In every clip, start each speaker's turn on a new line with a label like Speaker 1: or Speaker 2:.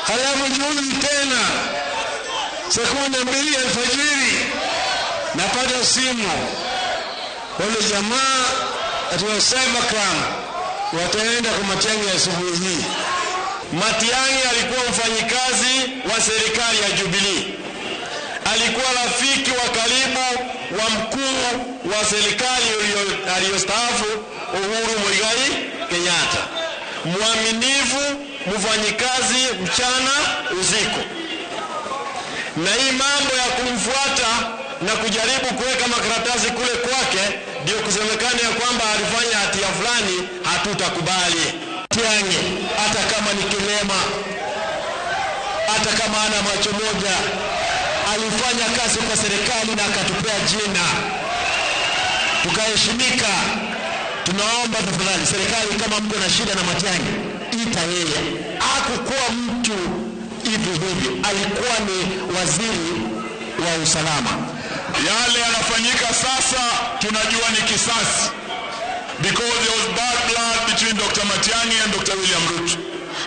Speaker 1: Halafu juzi tena saa 12 alfajiri napata simu, wale jamaa ati wa cybercrime wataenda kwa Matiang'i asubuhi hii.
Speaker 2: Matiang'i alikuwa mfanyikazi wa serikali ya Jubilee, alikuwa rafiki wa karibu wa mkuu wa serikali aliyostaafu Uhuru Muigai Kenyatta, mwaminifu, mfanyikazi mchana usiku. Na hii mambo ya kumfuata na kujaribu kuweka makaratasi kule kwake ndio kusemekana ya kwamba alifanya hatia fulani, hatutakubali.
Speaker 1: Matiang'i hata kama ni kilema, hata kama ana macho moja, alifanya kazi kwa serikali na akatupea jina tukaheshimika. Tunaomba tafadhali serikali, kama mko na shida na Matiang'i, ita yeye. Hakukuwa mtu hivi hivi, alikuwa ni waziri wa usalama.
Speaker 3: Yale yanafanyika sasa tunajua ni kisasi, because there was bad blood between Dr. Matiang'i and Dr. William Ruto.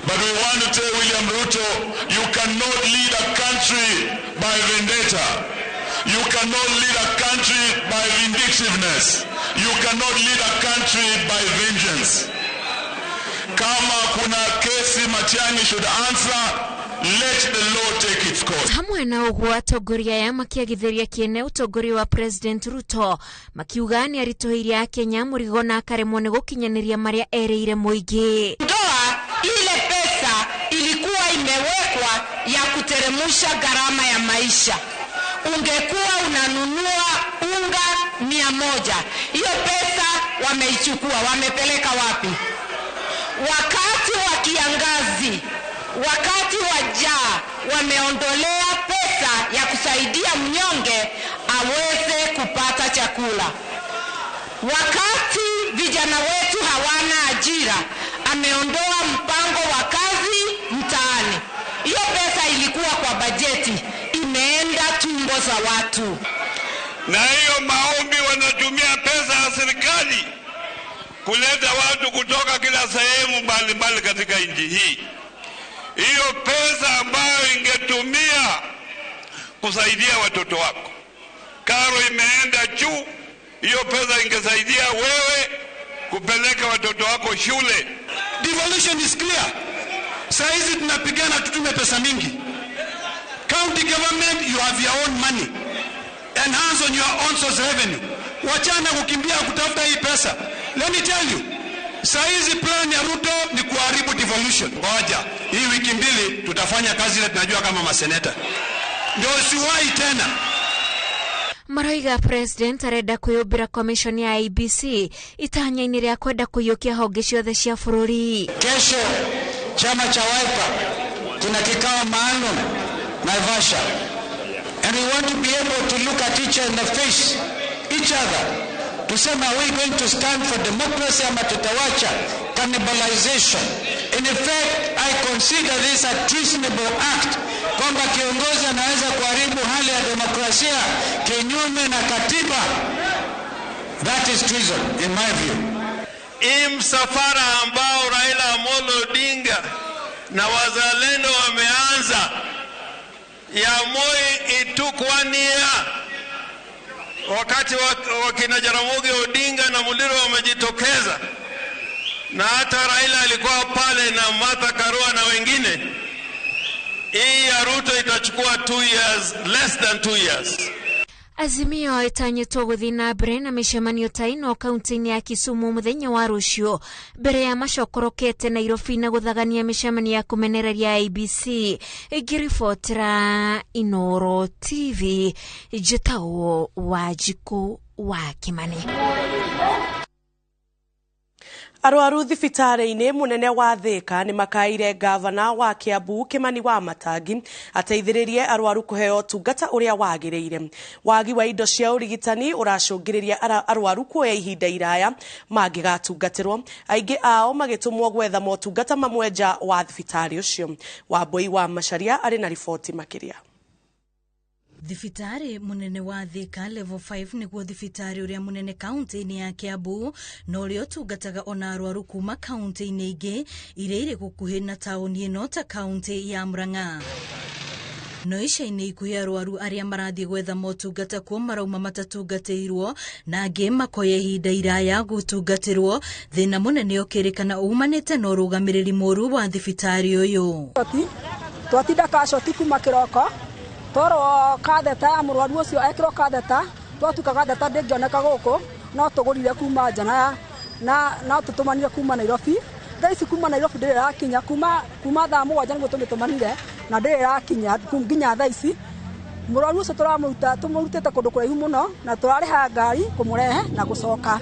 Speaker 3: But we want to tell William Ruto, you cannot lead a country by vendetta. You cannot lead a country by vindictiveness. You cannot lead a country by vengeance. Kama kuna kesi Matiang'i should answer, let the law take its course.
Speaker 4: Hamwe na ũguo, atongoria aya makĩagithĩria kĩene ũtongoria wa President Ruto, makiuga nĩ aritũhĩirie Akenya mũrigo na akaremwo nĩ gũkinyanĩria marĩa erĩire mũingĩ.
Speaker 5: Ndoa ile pesa ilikuwa imewekwa ya kuteremusha gharama ya maisha. Ungekuwa unanunua unga 100, hiyo pesa wameichukua, wamepeleka wapi? Wakati wa kiangazi, wakati wa njaa, wameondolea pesa ya kusaidia mnyonge aweze kupata chakula. Wakati vijana wetu hawana ajira, ameondoa mpango wa kazi mtaani. Hiyo pesa ilikuwa kwa bajeti, imeenda tumbo za watu.
Speaker 6: Na hiyo maombi wanatumia pesa ya serikali kuleta watu kutoka kila sehemu mbalimbali katika nchi hii. Hiyo pesa ambayo ingetumia kusaidia watoto wako, karo imeenda juu, hiyo pesa ingesaidia wewe kupeleka watoto wako shule.
Speaker 1: Devolution is clear. Saa hizi tunapigana tutume pesa mingi. County government, you have your own money. Enhance on your own source revenue. Wachana kukimbia kutafuta hii pesa. Let me tell you, saa hizi plan ya Ruto ni kuharibu devolution. Ngoja, hii wiki 2 tutafanya kazi ile tunajua kama maseneta. Ndio usiwahi tena.
Speaker 4: Maroiga President arenda kwĩyũmbĩra commission ya IEBC itanya-inĩ rĩa kwenda kũiyũkia honge ciothe cia bũrũri.
Speaker 7: Kesho chama cha Wiper kina kikao maalum Naivasha, and we want to be able to look at each in the face, each other, tuseme, are we going to stand for democracy ama tutawacha cannibalization? In effect, I consider this a treasonable act, kwamba kiongozi anaweza kuharibu hali ya demokrasia kinyume na katiba. That is treason in my view.
Speaker 6: Hii msafara ambao Raila Amolo Odinga na wazalendo wameanza ya Moi, it took one year. Wakati wakina Jaramogi Odinga na Muliro wamejitokeza, na hata Raila alikuwa pale na Martha Karua na wengine. Hii ya Ruto itachukua 2 years, less than 2 years.
Speaker 4: Azimio ĩtanyĩtwo gũthiĩ na mbere na mĩcemanio ta ĩno kaunti-inĩ ya Kisumu mũthenya wa rũciũ mbere ya macokorokete Nairobi na gũthagania mĩcemanio ya kũmenereria IEBC. Ngĩribotera Inoro TV, njĩtagwo Wanjikũ wa Kimani.
Speaker 8: Arwaru thibitarĩ-inĩ mũnene wa Thika nĩ makaire ngavana wa Kiambu Kimani wa Matangi ateithĩrĩrie arwaru kũheo ũtungata ũrĩa wagĩrĩire. Wagi wa indo cia ũrigitani ũracũngĩrĩria arwaru kuoya ihinda iraya mangĩgatungatĩrwo, aingĩ ao magĩtũmwo gwetha motungata mamwe nja wa thibitarĩ ũcio. Wambui wa Macharia arĩ na riboti makĩria.
Speaker 9: Thibitarĩ mũnene wa Thika Level 5 nĩguo thibitarĩ ũrĩa mũnene kaunti-inĩ ya Kiambu na ũrĩa ũtungataga ona arwaru kuma kaunti-inĩ ingĩ iria irĩ gũkuhĩ na taũni ĩno ta kaunti ya Murang'a. No ica-inĩ ikuhĩ arwaru arĩa marathiĩ gwetha motungata kuo marauma matatungatĩirwo na angĩ makoya ihinda iraya gũtungatĩrwo, thĩna mũnene ũkĩrĩkana umanĩte na ũrũgamĩrĩri mũru wa thibitarĩ ũyũ.
Speaker 10: Twatinda kacoti kuma kĩroko twarwo katheta ya mũrwaru ũcio ekĩrwo katheta, twatuka katheta ndĩngĩoneka gũkũ no tũgũrire kuma nja na no tũtũmanire kuma Nairobi. Thaa ici kuma Nairobi ndĩrĩ ĩrakinya, kuma thaa 7 nĩguo tũmĩtũmanire na ndĩrĩ ĩrakinya nginya thaa ici. Mũrwaru ũcio tũramũruta tũmũrutĩte kũndũ kũraihu mũno na tũrarĩha ngari kũmũrehe na gũcoka.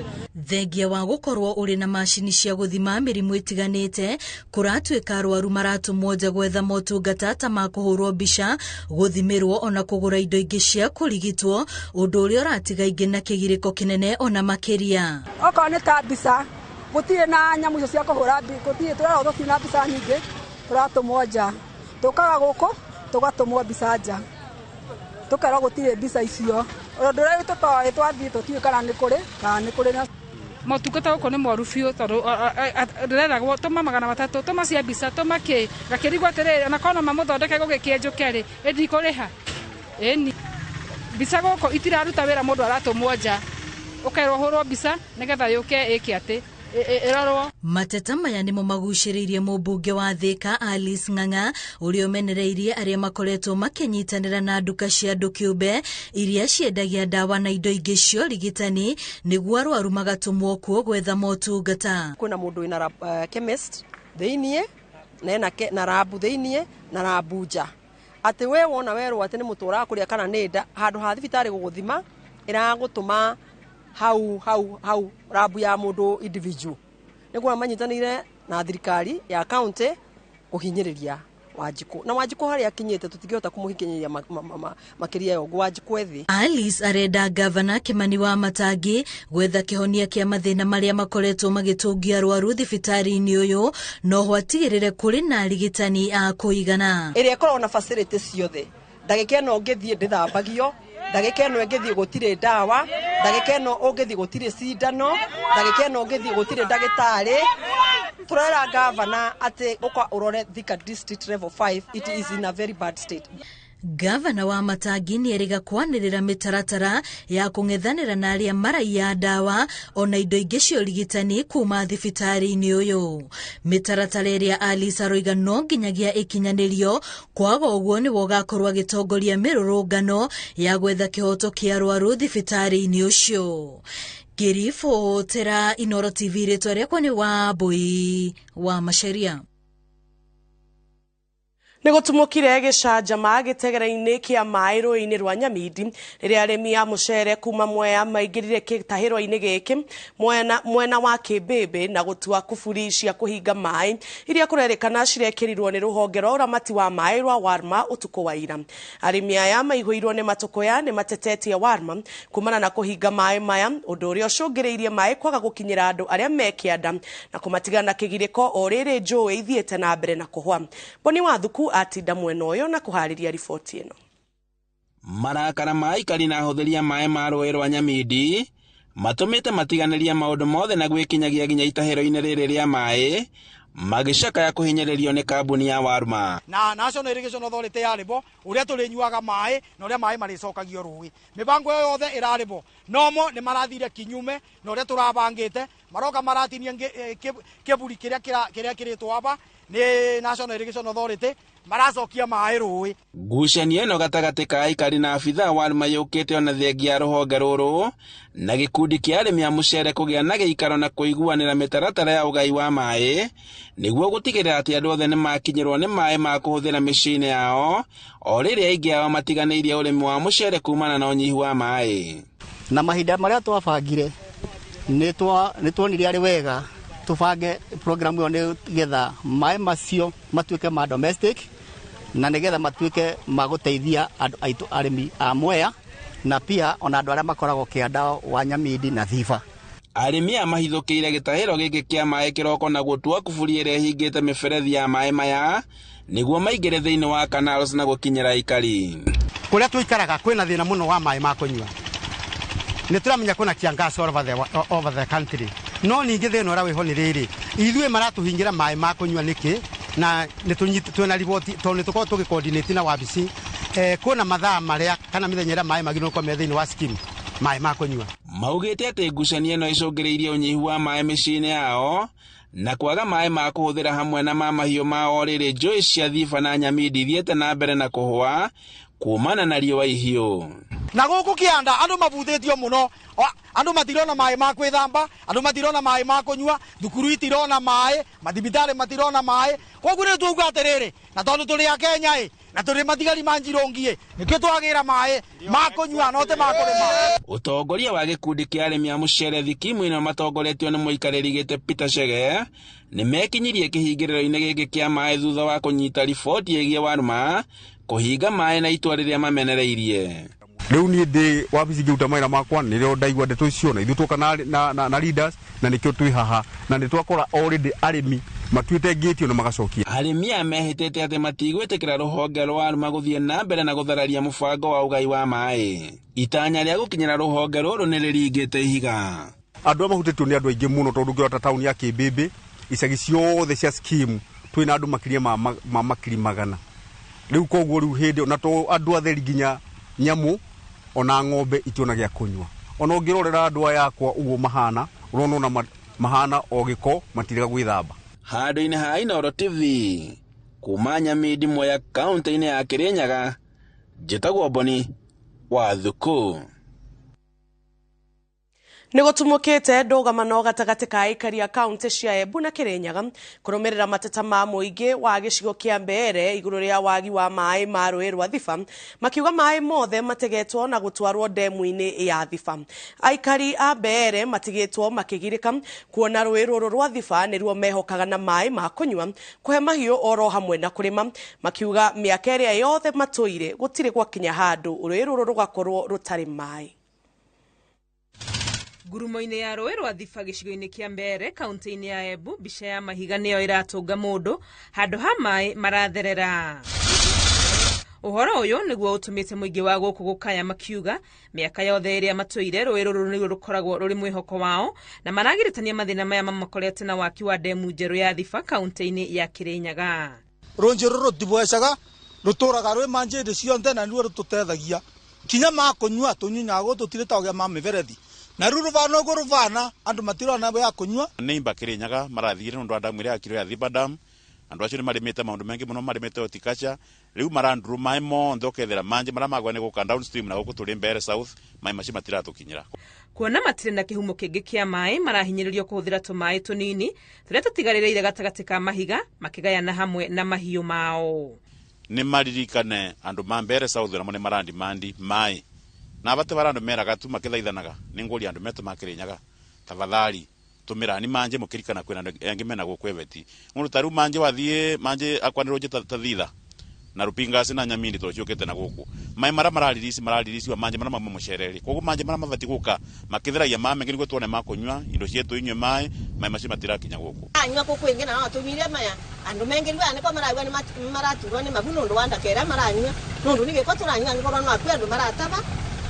Speaker 9: Thengia wa gũkorwo ũrĩ na macini cia gũthima mĩrimũ ĩtiganĩte, kũratuĩka arwaru maratũmwo nja gwetha motungata ta ma kũhũrwo mbica, gũthimĩrwo ona kũgũra indo ingĩ cia kũrigitwo, ũndũ ũrĩa ũratiga ingĩ na kĩgirĩko kĩnene ona makĩria.
Speaker 10: Okorwo nĩ ta mbica, gũtirĩ na nyamũ icio cia kũhũra mbica, gũtirĩ, tũrerwo tũtirĩ na mbica nyingĩ, tũratũmwo nja. Tũkaga gũkũ, tũgatũmwo mbica nja. Tũkerwo gũtirĩ mbica icio. Ũndũ ũrĩa tũtoĩ twathiĩ tũtiũĩ kana nĩ kũrĩ, kana nĩ kũrĩ na
Speaker 11: motungata gũkũ nĩ moru biũ tondũ ndĩreragwo tũma 300, tũma cia mbica, tũma kĩ, ngakĩrigwo atĩrĩrĩ ona korwo no mamũthondeke gũgĩkĩenjũke rĩ, ĩ ndikũrĩha. Ĩni mbica gũkũ itiraruta wĩra, mũndũ aratũmwo nja ũkerwo hũrwo mbica nĩgetha yũke ĩke atĩ ĩrorwo.
Speaker 9: Mateta maya nĩmo magucĩrĩirie mũmbunge wa Thika Alice Ng'ang'a ũrĩa ũmenereirie arĩa makoretwo makĩnyitanĩra na nduka cia andũ kĩũmbe iria ciendagia ndawa na indo ingĩ cia ũrigitani nĩguo arwaru magatũmwo kuo gwetha motungata.
Speaker 12: Kwĩna mũndũ wĩna chemist thĩiniĩ na ena na rabu thĩiniĩ na rabu nja, atĩ we wona werwo atĩ nĩ mũtũ ũrakũrĩa kana nĩ nda, handũ ha thibitarĩ gũgũthima ĩragũtũma hau hau hau rabu ya mũndũ individual. Nĩguo manyitanĩire na thirikari ya county kũhinyĩrĩria Wanjikũ, na Wanjikũ harĩa akinyĩte tũtingĩhota kũmũhinyĩrĩria makĩria ya ũguo. Wanjikũ ethĩ.
Speaker 9: Alice arenda gavana Kimani wa Matangi gwetha kĩhonia kĩa mathĩna marĩa makoretwo magĩtũngia arwaru thibitarĩ-inĩ ũyũ, noho atigĩrĩre kũrĩ na arigitani a kũigana.
Speaker 12: Ĩrĩa ĩkoragwo na facility ciothe, ndagĩka ĩno ũngĩthiĩ ndĩthambagio, ndagĩka ĩno ĩngĩthiĩ gũtirĩ ndawa, ndagĩka ĩno ũngĩthiĩ gũtirĩ cindano, ndagĩka ĩno ũngĩthiĩ gũtirĩ ndagĩtarĩ. Tũrera gavana atĩ ũka ũrore Thika District Level 5, it is in a very bad state.
Speaker 9: Gavana wa Matangi nĩerĩga kwanĩrĩra mĩtaratara ya kũng'ethanĩra na arĩa maraiya ndawa ona indo ingĩ cia ũrigitani kuma thibitarĩ-inĩ ũyũ. Mĩtaratara ĩrĩa Alice aroiga no nginyagia ĩkinyanĩrio, kwaga ũguo nĩwe ũgakorwo agĩtongoria mĩrũrũngano ya gwetha kĩhoto kĩa arwaru thibitarĩ-inĩ ũcio. Ngĩribotera Inooro TV, rĩtwa rĩakwa nĩ Wambui wa Macharia.
Speaker 8: Nĩ gũtumũkire gĩcanjama gĩtegera-inĩ kĩa maĩ rũĩ-inĩ rwa Nyamindi rĩrĩa arĩmi a mũcere kuma Mwea maingĩrire kĩtahĩro-inĩ gĩkĩ mwena wa Kĩmbĩmbĩ na gũtua kuburi cia kũhinga maĩ iria kũrerĩkana cirekĩrirwo nĩ rũhonge rwa ũramati wa maĩ rwa Warma ũtukũ wa ira. Arĩmi aya maihũirwo nĩ matũkũya nĩ matetetie Warma kumana na kũhinga maĩ maya, ũndũ ũrĩa ũcũngĩrĩirie maĩ kwaga gũkinyĩra andũ arĩa me kĩanda na kũmatiga na kĩgirĩko o rĩrĩ njũĩ ithiĩte na mbere na kũhwa. Boni Wathuku atinda mwena ũyũ na kũharĩria riboti ĩno.
Speaker 13: Marakara ma aikari na ahũthĩri a maĩ ma rũĩ rwa Nyamindi matũmĩte matiganĩria maũndũ mothe na gwĩkinyagia nginya itahĩro-inĩ rĩrĩ rĩa maĩ magĩcakaya kũhinyĩrĩrio nĩ kambuni ya Warma.
Speaker 14: Na National Irrigation Authority yarĩbo ũrĩa tũrĩnyuaga maĩ na ũrĩa maĩ marĩcokagio rũĩ, mĩbango ĩyo yothe ĩrarĩbo nomo nĩ marathire kinyume na ũrĩa tũrabangĩte, maroka maratinia kĩburi kĩrĩa kĩrĩtwo aba nĩ National Irrigation Authority, maracokia maĩ rũĩ.
Speaker 13: Ngucanio ĩno gatagatĩ ka aikari na abithaa Warma yũkĩte ona thengia ya rũhonge rũrũ na gĩkundi kĩa arĩmi a mũcere kũgĩa na gĩikaro na kũiguanĩra mĩtaratara ya ũgai wa maĩ nĩguo gũtigĩrĩra atĩ andũ othe nĩmakinyĩrwo nĩ maĩ ma kũhũthĩra mĩciĩ-inĩ yao, o rĩrĩa aingĩ ao matiganĩirie ũrĩmi wa mũcere kumana na ũnyihu wa maĩ.
Speaker 15: Na mahinda marĩa twabangire nĩ tuonire arĩ wega tũbange program ĩyo nĩgetha maĩ macio matuĩke ma domestic na nĩgetha matuĩke ma gũteithia andũ aitũ arĩmi a Mwea na pia ona andũ arĩa makoragwo kĩanda wa Nyamindi na Thiba.
Speaker 13: Arĩmi aya mahithũkĩire gĩtahĩro gĩkĩ kĩa maĩ kĩroko na gũtua kuburi ĩrĩa ĩhingĩte mĩberethi ya maĩ maya nĩguo maingĩre thĩinĩ wa canals na gũkinyĩra aikari.
Speaker 16: Kuria tuikaraga kwina thina muno wa maĩ ma kũnyua. Nĩ tũramenya kwĩna kiangaci all over the country, no ningĩ thĩna ũrĩa wĩho nĩ rĩrĩ, ithuĩ maratũhingĩra maĩ ma kũnyua nĩkĩ? Na nĩ twĩna riboti tondũ nĩ tũkoragwo tũgĩcoordinate na wabici, kwĩna mathaa marĩa kana mĩthenya ĩrĩa maĩ magĩrĩirwo gũkorwo me thĩinĩ wa scheme maĩ ma kũnyua.
Speaker 13: Maugĩte atĩ ngucanio ĩno ĩcũngĩrĩirie ũnyihu wa maĩ mĩciĩ-inĩ yao na kwaga maĩ ma kũhũthĩra hamwe na ma mahiũ mao, rĩrĩ njũĩ cia Thiba na Nyamindi ithiĩte na mbere na kũhũa kumana na riũa ihiũ.
Speaker 14: Na gũkũ kĩanda andũ mabuthĩtio mũno. Andũ matirona maĩ ma kwĩthamba, andũ matirona maĩ ma kũnyua, thukuru itirona maĩ, mathibitarĩ matirona maĩ. Koguo nĩ tuauga atĩrĩrĩ, na tondũ tũrĩ a Kenya ĩ, na tũrĩ matigari ma njirũngi ĩ, nĩkĩo twagĩra maĩ ma kũnyua no ti ma kũrĩma.
Speaker 13: Ũtongoria wa gĩkundi kĩa arĩmi a mũcere thikimu ĩno matongoretio nĩ mũikarĩri gĩtĩ Peter Chege nĩ mekinyirie kĩhingĩrĩro-inĩ gĩkĩ kĩa maĩ thutha wa kũnyita riboti ĩgiĩ Waruma kũhinga maĩ na itua rĩrĩa mamenereirie.
Speaker 17: Rĩu niĩ ndĩ wabici ngĩruta mawĩra makwa, nĩrĩo ndaigua ndeto icio, na ithuĩ twoka na leaders, na nĩkĩo twĩ haha, na nĩ twakora already arĩmi matuĩte ngĩtio na magacokia.
Speaker 13: Arĩmi aya mehĩtĩte atĩ matigwĩtĩkĩra rũhonge rwa Waruma gũthiĩ na mbere na gũthararia mũbango wa ũgai wa maĩ. Itanya rĩa gũkinyĩra rũhonge rũrũ nĩ rĩringĩte ihiga.
Speaker 17: Andũ arĩa mahutĩtio nĩ andũ aingĩ mũno, tondũ ũngĩrora ta taũni ya Kĩmbĩmbĩ, icagi ciothe cia scheme twĩna andũ makĩria ma 100,000. Rĩu koguo rĩu hĩndĩ na to andũ atheri, nginya nyamũ ona ng'ombe itiona gĩa kũnyua. Ona ũngĩrorera andũ aya akwa ũguo mahana, ũrona ona mahana o gĩko, matirega gwĩthamba.
Speaker 13: Handũ-inĩ ha Inooro TV kuma Nyamindi, Mwea, kaũntĩ-inĩ ya Kĩrĩnyaga, njĩtagwo Boni wa Thuku.
Speaker 8: Nĩ gũtumũkĩte ndũgamano gatagatĩ ka aikari a kaunti cia Embu na Kĩrĩnyaga kũrũmĩrĩra mateta ma mũingĩ wa gĩcigo kĩa Mbeere igũrũ rĩa wagi wa maĩ ma rũĩ rwa Thiba, makiuga maĩ mothe mategetwo na gũtwarwo ndemu-inĩ ya Thiba. Aikari a Mbeere matigĩtwo makĩgirĩka kuona rũĩ rũrũ rwa Thiba nĩruo mehokaga na maĩ ma kũnyua, kũhe mahiũ oro hamwe na kũrĩma, makiuga mĩaka ĩrĩa yothe matũire gũtirĩ gwakinya handũ rũĩ rũrũ rũgakorwo rũtarĩ maĩ.
Speaker 18: Ngurumo-inĩ ya rũĩ rwa Thiba gĩcigo-inĩ kĩa Mbeere kaunti-inĩ ya Embu, mbica ya mahiga nĩyo ĩratũnga mũndũ handũ ha maĩ maratherera. Ũhoro ũyũ nĩguo ũtũmĩte mũingĩ wa gũkũ gũkaya, makiuga mĩaka yothe ĩrĩa matũire rũĩ rũrũ nĩruo rũkoragwo rũrĩ mwĩhoko wao, na maragiritania mathĩna maya mamakorete na waki wa ndemu njerũ ya Thiba kaunti-inĩ ya Kĩrĩnyaga.
Speaker 19: Rũnji rũrũ rũtiboecaga, rũtũraga rwĩ manjĩ hĩndĩ cionthe, na nĩruo rũtũtethagia kinya ma kũnyua tũnyunyaga gũtũtirĩ ta ũgĩa ma mĩberethi, na rĩu rũbana ũguo rũbana andũ matirona ya kũnyua.
Speaker 20: Nĩ Kĩrĩnyaga marathire nĩ ũndũ wa damu ĩrĩa yakirwo ya Thiba Dam. Andũ acio nĩ marĩmĩte maũndũ maingĩ mũno, marĩmĩte horticulture. Rĩu maranduru maĩ monthe, ũkethera manjĩ marĩa magwa nĩ gũka downstream, na gũkũ tũrĩ Mbeere South maĩ macio matiratũkinyĩra.
Speaker 18: Kuona matirĩ na kĩhumo kĩngĩ kĩa maĩ, marahinyĩrĩrio kũhũthĩra tũmaĩ tũnini tũrĩa tũtigarĩrĩire gatagatĩ ka mahiga, makĩgayana hamwe na mahiũ mao.
Speaker 20: Nĩ maririkane andũ ma Mbeere South namo nĩ marandimandi maĩ na bate bara andũ meraga tu makĩthaithanaga. Nĩ ngũria andũ metũ ma Kĩrĩnyaga, tafadhali tũmĩrani manje mũkĩrikana kwĩna andũ angĩ mena gũkũ Eveti mũndũ ta rĩu manje wathiĩ manje akwanĩrwo nje ta Thitha na Rupingasi na Nyamindi tondũ ciũkĩte na gũkũ maĩ marĩa mararirisi manje marĩa mauma mũcereri. Koguo manje marĩa mabatiĩ gũka makĩtheragia maĩ maingĩ nĩguo tuone ma kũnyua indo cietũ inyue maĩ, maĩ macio matirakinya gũkũ.
Speaker 21: Anyua kũkũ ĩngĩ na no tũnyuire maya andũ maingĩ rĩu aya nĩko marauga nĩ maraturwo nĩ mabu nũndũ wa ndaka ĩrĩa maranyua, nũndũ nĩ gĩko tũranyua, nĩkorwo no akue andũ marataba,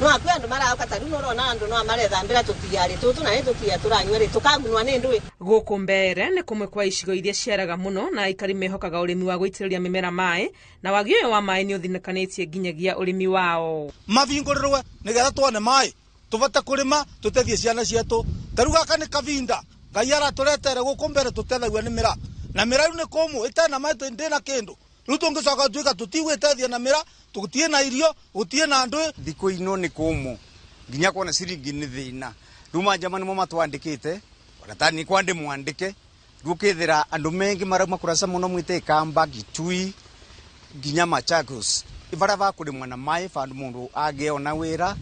Speaker 21: no akue andũ marauka. Ta rĩu nĩũrona andũ no marethambĩra tũtiarĩ tũtũ, na nĩ tũtia tũranyua rĩ tũkagunwa nĩ ndũĩ.
Speaker 18: Gũkũ Mbeere nĩ kũmwe kwa icigo iria ciaraga mũno, na aikari mehokaga ũrĩmi wa gũitĩrĩria mĩmera maĩ, na wagi ũyũ wa maĩ nĩ ũthinĩkanĩtie nginyagia ũrĩmi wao.
Speaker 19: Mavingũrĩrwe nĩgetha tuone maĩ tũbote kũrĩma, tũteithie ciana cietũ. Ta rĩu gaka nĩ kavinda Ngai aratũretere gũkũ mbere, tũtethagio nĩ mĩra, na mĩra rĩu nĩ kũmũ ĩtena maĩ, ndĩna kĩndũ. Rĩu tũngĩcoka tuĩka tũtigwĩtethia na mĩra, tũgũtirĩ na irio, gũtirĩ na ndũĩ.
Speaker 22: Thikũ ino nĩ kũmũ nginya kuona ciringi nĩ thĩna. Rĩu manjama nĩmo matwandĩkĩte, ona ta niĩ kwa ndĩmwandĩke. Rĩu ũkethĩra andũ maingĩ marauma kũraca mũno, mwĩte Kamba, Gitui nginya Machakos, varia vakũrĩmwa na maĩ vandũ mũndũ angĩona wĩra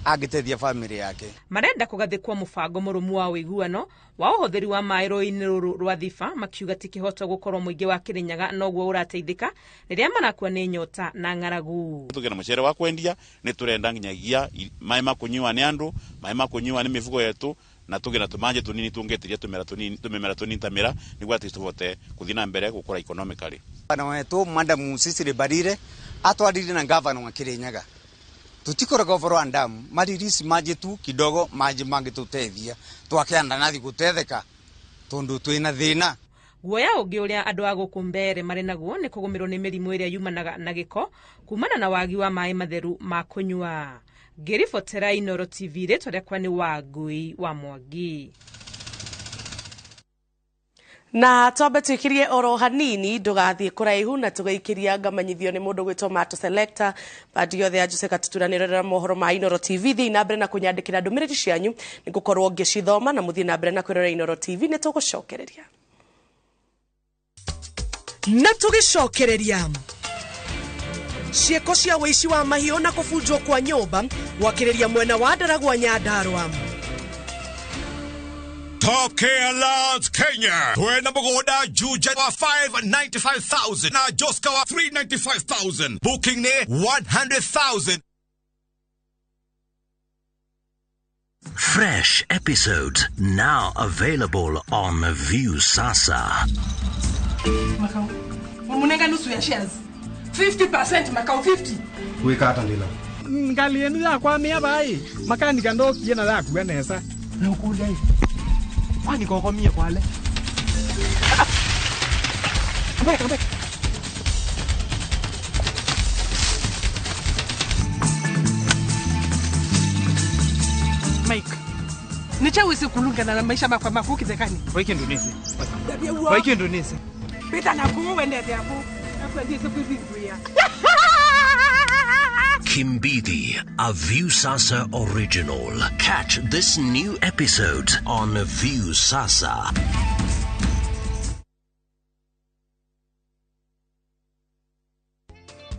Speaker 22: angĩteithia famĩlĩ yake.
Speaker 18: Marenda kũgathĩkwo mũbango mũrũmu wa ũiguano wa ũhũthĩri wa maĩ rũĩ-inĩ rũrũ rwa Thiba, makiuga ti kĩhoto gũkorwo mũingĩ wa Kĩrĩnyaga noguo ũrateithĩka rĩrĩa marakua nĩ nyota na ng'aragu.
Speaker 20: Tũgĩe na mũcere wa kwendia, nĩ tũrenda nginyagia maĩ ma kũnyua nĩ andũ, maĩ ma kũnyua nĩ mĩfugo yetu, na tũgĩe na tũmanje tũnini tũngĩtiria tũmera tũnini, tũmĩmera tũnini ta mĩra, nĩguo atĩ tũhote gũthiĩ na mbere gũkũra economically.
Speaker 22: Bana wetu Madam Cecily Barire Atwarire na gavana wa Kirinyaga. Tutikoraga ũhoro wa ndamu maririsi maji tu kidogo maji mangĩtũteithia twakianda nathi gũtetheka tondu twina thina.
Speaker 18: Guoya ũngĩ ũrĩa andũ a gũkũ Mbeere marĩ naguo nĩ kũgũmĩrwo nĩ mĩrimũ ĩrĩa yumanaga na gĩko kumana na wagi wa maĩ matheru ma kũnyua. Ngĩribotera Inooro TV, rĩtwa rĩakwa nĩ Wangui wa Mwangi.
Speaker 8: Na twambe twikirie oro hanini ndugathiĩ kũraihu na tũgaikiria ngamanyithio nĩ mũndũ gwĩtwo Mato Selector. Bandi yothe ya Jose Gatutura nĩrorera mohoro ma Inooro TV. Thiĩ na mbere na kũnyandĩkĩra ndũmĩrĩri cianyu, nĩngũkorwo ngĩcithoma, na mũthiĩ na mbere na kwĩrorera Inooro TV. Nĩ tũgũcokereria
Speaker 2: na tũgĩcokereria ciĩko cia wĩici wa mahiũ na kũbunjwo kwa nyũmba gwakĩrĩria mwena wa Ndaragwa Nyandarua.
Speaker 3: Top Care Lands Kenya. Twena mugunda Juja wa 595,000 na Joska wa 395,000. Booking ne 100,000.
Speaker 23: Fresh episodes now available on View Sasa.
Speaker 24: Makau, wamunenga nusu ya shares. 50% Makau, 50.
Speaker 25: Wika ndila. Ngali yenu ya kwa mia bai. Makani kando kiena la kuenesa. Na ukulia. Kwani kokomie kwale. Come back, come back.
Speaker 24: Mike, nichawezi kulunga na maisha makwa makuki zekani.
Speaker 25: Waiki Indonesia. Waiki Indonesia.
Speaker 24: Pita na kuwe ndete hapo.
Speaker 23: Kimbidi, a View Sasa original. Catch this new episode on View Sasa.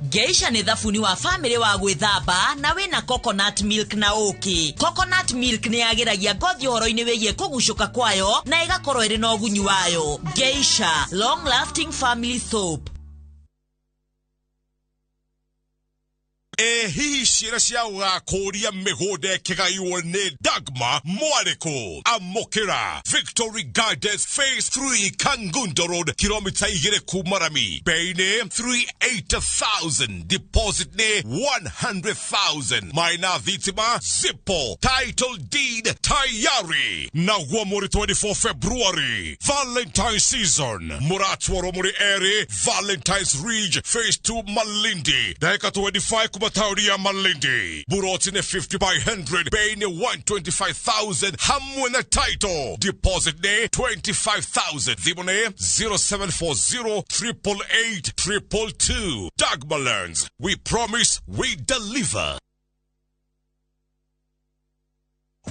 Speaker 26: Geisha nĩ thabuni wa family wa gwĩthamba na wĩna coconut milk na ũkĩ. Coconut milk nĩ yagĩragia ngothi ũhoro-inĩ wĩgiĩ kũgucũka kwayo na ĩgakorwo ĩrĩ na ũgunyu wayo. Geisha, long lasting family soap.
Speaker 3: Hihi ciĩra cia gũgakũria mĩgũnda ĩkĩgaiwo nĩ Dagma Mwarĩkũ. Amũkĩra Victory Gardens Phase 3 Kangundo Road, kilomita 2 kuma rami. Bei nĩ 380,000, deposit nĩ 100,000. Maina thitima zipo, title deed tayari. Naguo muri 24 February, Valentine season. Mũratwarwo mũrĩ erĩ Valentine's Ridge Phase 2 Malindi, ndagĩka 25 kuma tauni ya Malindi. Buroti ni 50 by 100, bei ni 125,000 hamwe na title. Deposit ni 25,000. Thimũ ni 0740 888 222. Dagma Lands. We promise, we deliver.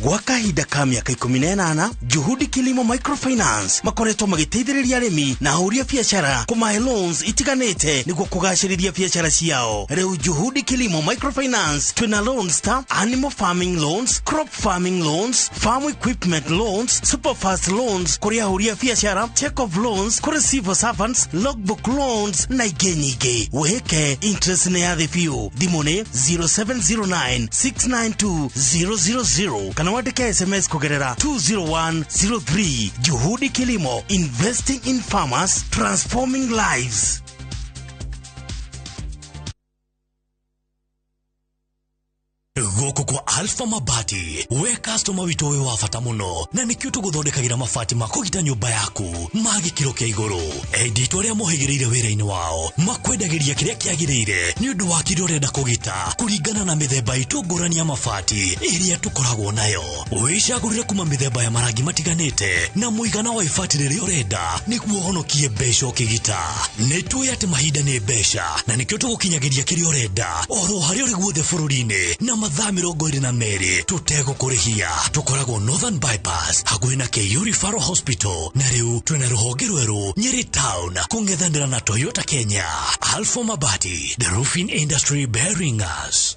Speaker 27: Gwa kahinda ka mĩaka 18, Juhudi Kilimo Microfinance makoretwo magĩteithĩrĩria arĩmi na ahũri a biacara kũmahe loans itiganĩte nĩguo kũgacĩrithia biacara ciao. Rĩu Juhudi Kilimo Microfinance twĩna loans ta animal farming loans, crop farming loans, farm equipment loans, superfast loans kũrĩ ahũri a biacara, check off loans kũrĩ civil servants, logbook loans na ingĩ nyingĩ. Wĩhĩke interest nĩ ya thĩ biũ. Thimũ nĩ 0709 692 000 kana wandĩke SMS kugerera 20103. Juhudi Kilimo, investing in farmers, transforming lives.
Speaker 28: Gũkũ kwa Alpha Mabati, we customer witũ wĩ wa bata mũno, na nĩkĩo tũgũthondekagĩra mabati ma kũgita nyũmba yaku ma gĩkĩro kĩa igũrũ. Endia itũ arĩa mohĩgĩrĩire wĩra-inĩ wao makwendagĩria kĩrĩa kĩagĩrĩire nĩ ũndũ wa kĩrĩa ũrenda kũgita kũringana na mĩthemba itũ ngũrani ya mabati ĩrĩa tũkoragwo nayo. Wĩcagũrĩre kuma mĩthemba ya marangi matiganĩte na mũigana wa ibati rĩrĩa ũrenda nĩguo ũhonokie mbeca ũkĩgita. Nĩ tũĩ atĩ mahinda nĩ mbeca na nĩkĩo tũgũkinyagĩria kĩrĩa ũrenda oro harĩa ũrĩ guothe bũrũri-inĩ na mathaa 22 tũtegũkũrĩhia. Tũkoragwo Northern Bypass hakuhĩ na KU Referral Hospital, na rĩu twĩna rũhonge rwerũ Nyeri Town kũng'ethanĩra na Toyota Kenya. Alpha Mabati, the roofing industry bearing us.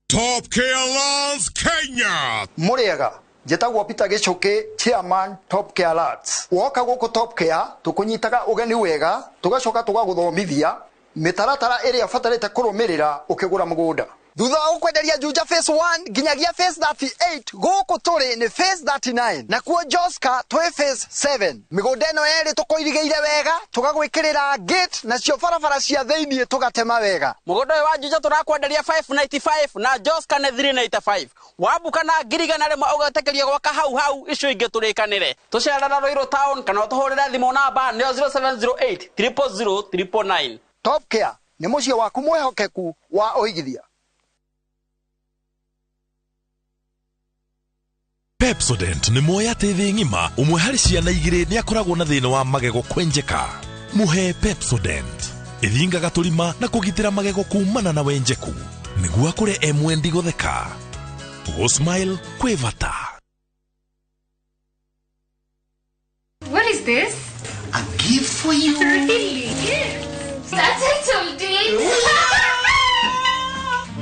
Speaker 3: Top Care Lands Kenya.
Speaker 29: Mũrĩega, njĩtagwo Peter Gĩchũkĩ, chairman Top Care Lands. Woka gũkũ Top Care tũkũnyitaga ũgeni wega, tũgacoka tũgagũthomithia mĩtaratara ĩrĩa ũbatarĩte kũrũmĩrĩra ũkĩgũra mũgũnda. Thutha wa gũkwenderia Juja phase 1 nginyagia phase 38, gũkũ tũrĩ nĩ phase 39, nakuo Joska twĩ phase 7. Mĩgũnda ĩno yerĩ tũkũirigĩire wega, tũgagwĩkĩrĩra gate, nacio barabara cia thĩiniĩ tũgatema wega.
Speaker 1: Mũgũnda ũyũ wa Juja tũrakwenderia 595 na Joska nĩ 395. Wambuka na 100,000 ũgetĩkĩrio gwaka hau hau, icio ingĩ tũrĩkanĩre. Tũcerera Ruiru town kana ũtũhũrĩre thimũ namba nĩyo 0708 000 999.
Speaker 29: Top Care nĩ mũciĩ waku mwĩhokeku wa ũigithia.
Speaker 3: Pepsodent nĩ moya atĩ thĩ ng'ima ũmwe harĩ ciana igĩrĩ nĩ akoragwo na thĩna wa magego kwenjeka. Mũhe Pepsodent ĩthingaga tũrima na kũgitĩra magego kumana na wenjeku nĩguo akũre e mwendi gũtheka. Gũ-smile kwĩ bata.
Speaker 4: What is this?
Speaker 27: A gift for you.
Speaker 4: Really? That's it, old date.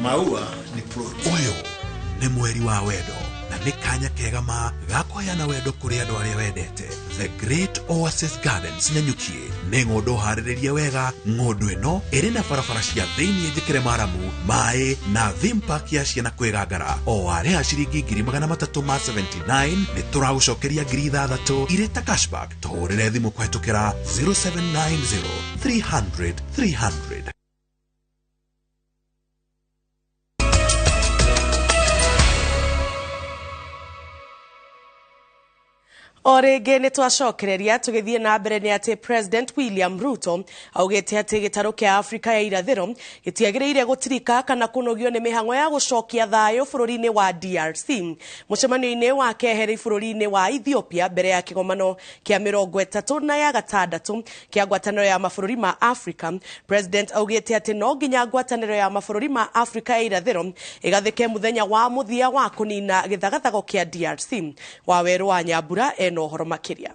Speaker 27: Maua ni protein. Ũyũ nĩ mweri wa wendo na nĩ kanya kega ma ga kũheana wendo kũrĩ andũ arĩa wendete. The Great Oasis Gardens Nanyuki nĩ ng'ũndũ harĩrĩrie wega. Ng'ũndũ ĩno ĩrĩ na barabara cia thĩiniĩ njĩkĩre maramu, maĩ na theme park ya ciana kwĩgangara. O warĩha ciringi 379 nĩ tũragũcokeria 6,000 irĩ ta cashback. Tũhũrĩre thimũ kũhetũkĩra 0790 300 300.
Speaker 8: O rĩngĩ nĩ twacokereria tũgĩthiĩ na mbere nĩ atĩ President William Ruto augĩte atĩ gĩtarũ kĩa Afrika ya irathĩro gĩtiagĩrĩire gũtirika kana kũnogio nĩ mĩhang'o ya gũcokia thayũ bũrũri-inĩ wa DRC. Mũcemanio-inĩ wa keheri bũrũri-inĩ wa Ethiopia mbere ya kĩgomano kĩa 36 kĩa ngwatanĩro ya mabũrũri ma Afrika, President augĩte atĩ no nginya ngwatanĩro ya mabũrũri ma Afrika ya irathĩro ĩgathĩke mũthenya wa mũthia wa kũnina gĩthagathago kĩa DRC. Wawerũ wa Nyambura ena ũhoro makĩria.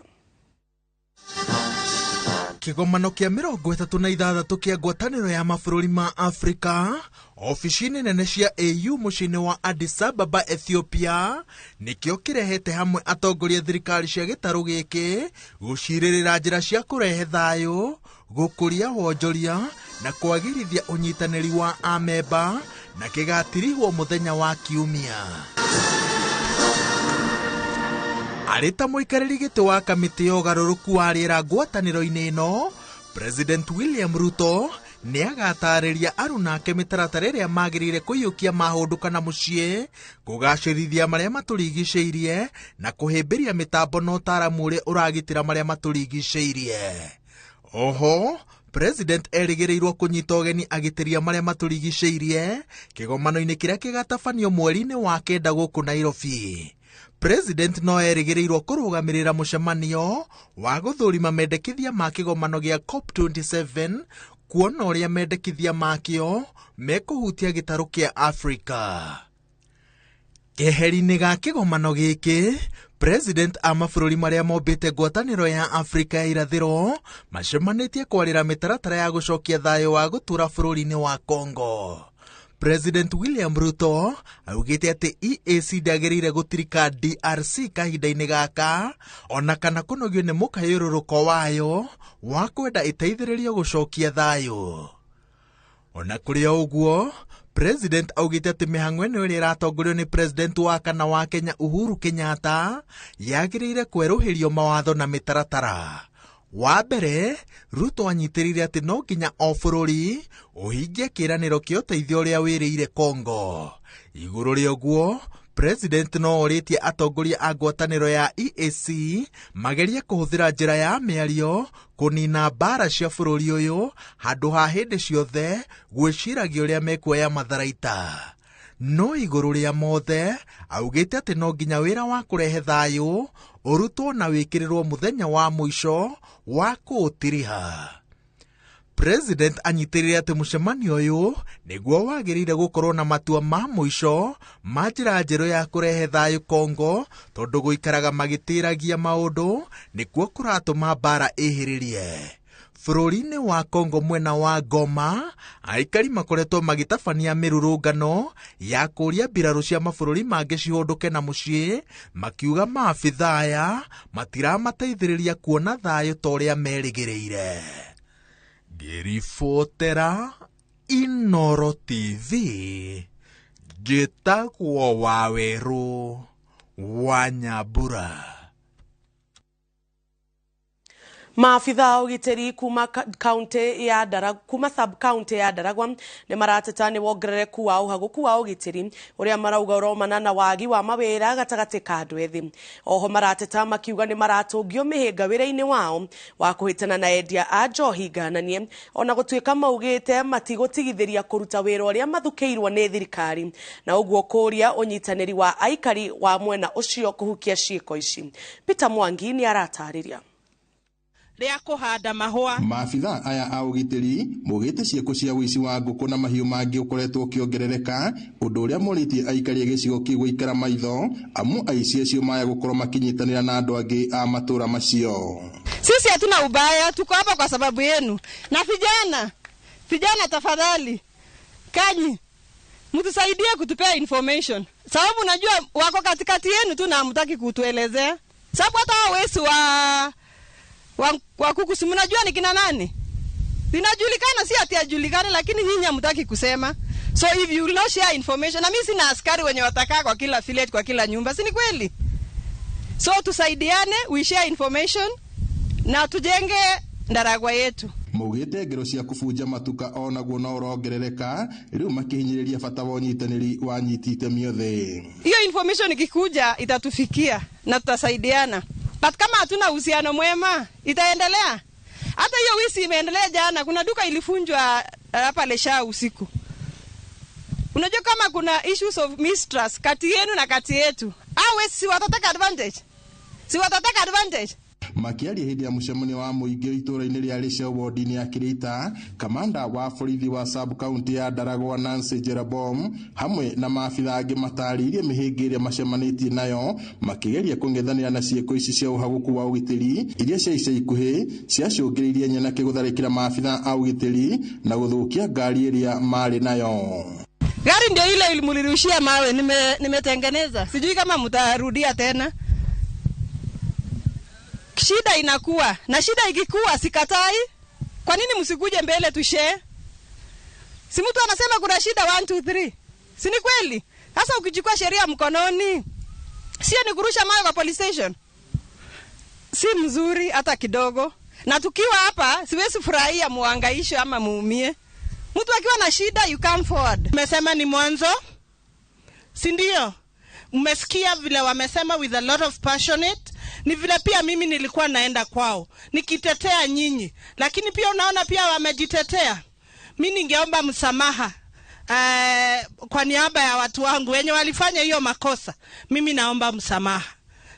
Speaker 5: Kĩgomano kĩa 36 kĩa ngwatanĩro ya mabũrũri ma Afrika ofici-inĩ nene cia AU mũciĩ-inĩ wa Addis Ababa, Ethiopia, nĩkĩo kĩrehete hamwe atongoria thirikari cia gĩtarũ gĩkĩ gũcirĩrĩra njĩra cia kũrehe thayũ, gũkũria wonjoria na kwagĩrithia ũnyitanĩri wa amemba, na kĩgatirihwo mũthenya wa Kiumia. Arĩ ta mũikarĩri gĩtĩ wa kamĩtĩ ya ũgarũrũku wa rĩera ngwatanĩro-inĩ ĩno, President William Ruto nĩ agatarĩria arunake mĩtaratara ĩrĩa magĩrĩire kũiyũkia mahũndũ kana mũciĩ, kũgacĩrithia marĩa matũrigicĩirie na kũhĩmbĩria mĩtambo na ũtaaramu ũrĩa ũragitĩra marĩa matũrigicĩirie. Oho, President erĩgĩrĩirwo kũnyita ũgeni agitĩria marĩa matũrigicĩirie kĩgomano-inĩ kĩrĩa kĩgatabanio mweri-inĩ wa 9 gũkũ Nairobi. President no erĩgĩrĩirwo kũrũgamĩrĩra mũcemanio wa gũthũrima mendekithia ma kĩgomano gĩa COP27 kuona ũrĩa mendekithia makĩo mekũhutia gĩtarũ kĩa Afrika. Keheri-inĩ ga kĩgomano gĩkĩ, President a mabũrũri marĩa mombĩte ngwatanĩro ya Afrika ya irathĩro macemanĩtie kwarĩra mĩtaratara ya gũcokia thayũ wa gũtũra bũrũri-inĩ wa Congo. President William Ruto augĩte atĩ EAC ndĩagĩrĩire gũtirika DRC kahinda-inĩ gaka ona kana kũnogio nĩ mũkayũrũrũko wayo wa kwenda ĩteithĩrĩrio gũcokia thayũ. Ona kũrĩ o ũguo, President augĩte atĩ mĩhang'o ĩno ĩrĩa ĩratongorio nĩ President wa kana wa Kenya Uhuru Kenyatta yagĩrĩire kwerũhĩrio mawatho na mĩtaratara. Wa mbere, Ruto anyitĩrĩire atĩ no nginya o bũrũri ũhingie kĩĩranĩro kĩa ũteithio ũrĩa wĩrĩire Congo. Igũrũ rĩa ũguo, President no orĩtie atongoria a ngwatanĩro ya EAC magerie kũhũthĩra njĩra ya mĩario kũnina mbara cia bũrũri ũyũ handũ ha hĩndĩ ciothe gwĩciragia ũrĩa mekuoya matharaita. No igũrũ rĩa mothe, augĩte atĩ no nginya wĩra wa kũrehe thayũ ũrutwo na wĩkĩrĩrwo mũthenya wa mũico wa kũũtiriha. President anyitĩrĩire atĩ mũcemanio ũyũ nĩguo wagĩrĩire gũkorwo na matua ma mũico ma njĩra njerũ ya kũrehe thayũ Congo, tondũ gũikaraga magĩtĩragia maũndũ nĩkuo kũratũma mbara ĩhĩrĩrie. Bũrũri-inĩ wa Congo mwena wa Goma, aikari makoretwo magĩtabania mĩrũrũngano ya kũũria mbirarũ cia mabũrũri mangĩ cihũndũke na mũciĩ, makiuga maabithaa aya matiramateithĩrĩria kuona thayũ ta ũrĩa merĩgĩrĩire. Ngĩribotera Inoro TV, Njĩtagwo Wawerũ wa Nyambura.
Speaker 8: Maabitha a ũgitĩri kuma kaunti ya Ndaragwa, kuma sub county ya Ndaragwa nĩ marateta nĩ wongerereku wa ũhagũku wa ũgitĩri ũrĩa marauga ũromana na wagi wa mawĩra gatagatĩ ka andũ ethĩ. Oho marateta makiuga nĩ maratũngio mĩhĩnga wĩra-inĩ wao wa kũhĩtana na endia a njohi ngananie, ona gũtuĩka maugĩte matigũtigithĩria kũruta wĩra ũrĩa mathukĩirwo nĩ thirikari, na ũguo kũria ũnyitanĩri wa aikari wa mwena ũcio kũhukia ciĩko ici. Peter Mwangi nĩ aratarĩria.
Speaker 6: Rĩa kũhanda mahũa.
Speaker 7: Maabitha aya a ũgitĩri maugĩte ciĩko cia ũici wa ngũkũ na mahiũ mangĩ ũkoretwo ũkĩongerereka, ũndũ ũrĩa morĩtie aikari a gĩcigo kĩu gũikara maitho, amu aici acio maya gũkorwo makĩnyitanĩra na andũ angĩ a matũra macio.
Speaker 6: Sisi hatuna ubaya, tuko hapa kwa sababu yenu. Na vijana, vijana tafadhali, kanyi mtusaidie kutupea information. Sababu najua wako katikati yenu tu na hamtaki kutuelezea. Sababu hata hao wesi wa kuku si mnajua ni kina nani? Linajulikana, si ati hajulikani, lakini nyinyi hamtaki kusema. So if you will not share information, na mimi sina askari wenye watakaa kwa kila village, kwa kila nyumba, si ni kweli? So tusaidiane, we share information na tujenge Ndaragwa yetu.
Speaker 7: Maugĩte ngero cia kũbunja matuka onaguo no ũrongerereka, rĩu makĩhinyĩrĩria bata wa ũnyitanĩri wa nyiti itemi othe.
Speaker 6: Hiyo information ikikuja itatufikia na tutasaidiana. But kama hatuna uhusiano mwema, itaendelea. Hata hiyo wisi imeendelea jana, kuna duka ilifunjwa hapa Lesha usiku. Unajua kama kuna issues of mistrust kati yenu na kati yetu, hao si watataka advantage. Si watataka advantage.
Speaker 7: Makiaria hĩndĩ ya mũcemanio wa mũingĩ itũũra-inĩ rĩa Leshau wodi-inĩ ya Kĩrĩita, kamanda wa borithi wa sub county ya Ndaragwa Nancy Jerobom hamwe na maabitha angĩ matarĩirie mĩhĩnga ĩrĩa macemanĩtie nayo makĩgeria kũng'ethanĩra na ciĩko ici cia ũhagũku wa ũgitĩri iria cia ica ikuhĩ ciacũngĩrĩirie nyanake gũtharĩkĩra maabitha a ũgitĩri na gũthũkia ngari ĩrĩa marĩ nayo.
Speaker 6: Gari ndio ile ilimlirushia mawe, nimetengeneza. Sijui kama mtarudia tena. Shida inakuwa, na shida ikikuwa sikatai. Kwa nini msikuje mbele tushare? Si mtu anasema kuna shida 1 2 3. Si ni kweli? Sasa ukichukua sheria mkononi, sio ni kurusha mawe kwa police station. Si mzuri hata kidogo. Na tukiwa hapa siwezi furahia muhangaisho ama muumie. Mtu akiwa na shida you come forward.
Speaker 9: Mmesema ni mwanzo? Si ndio? Mmesikia vile wamesema with a lot of passionate. Ni vile pia mimi nilikuwa naenda kwao nikitetea nyinyi, lakini pia unaona pia wamejitetea. Mimi ningeomba msamaha kwa niaba ya watu wangu wenye walifanya hiyo makosa. Mimi naomba msamaha.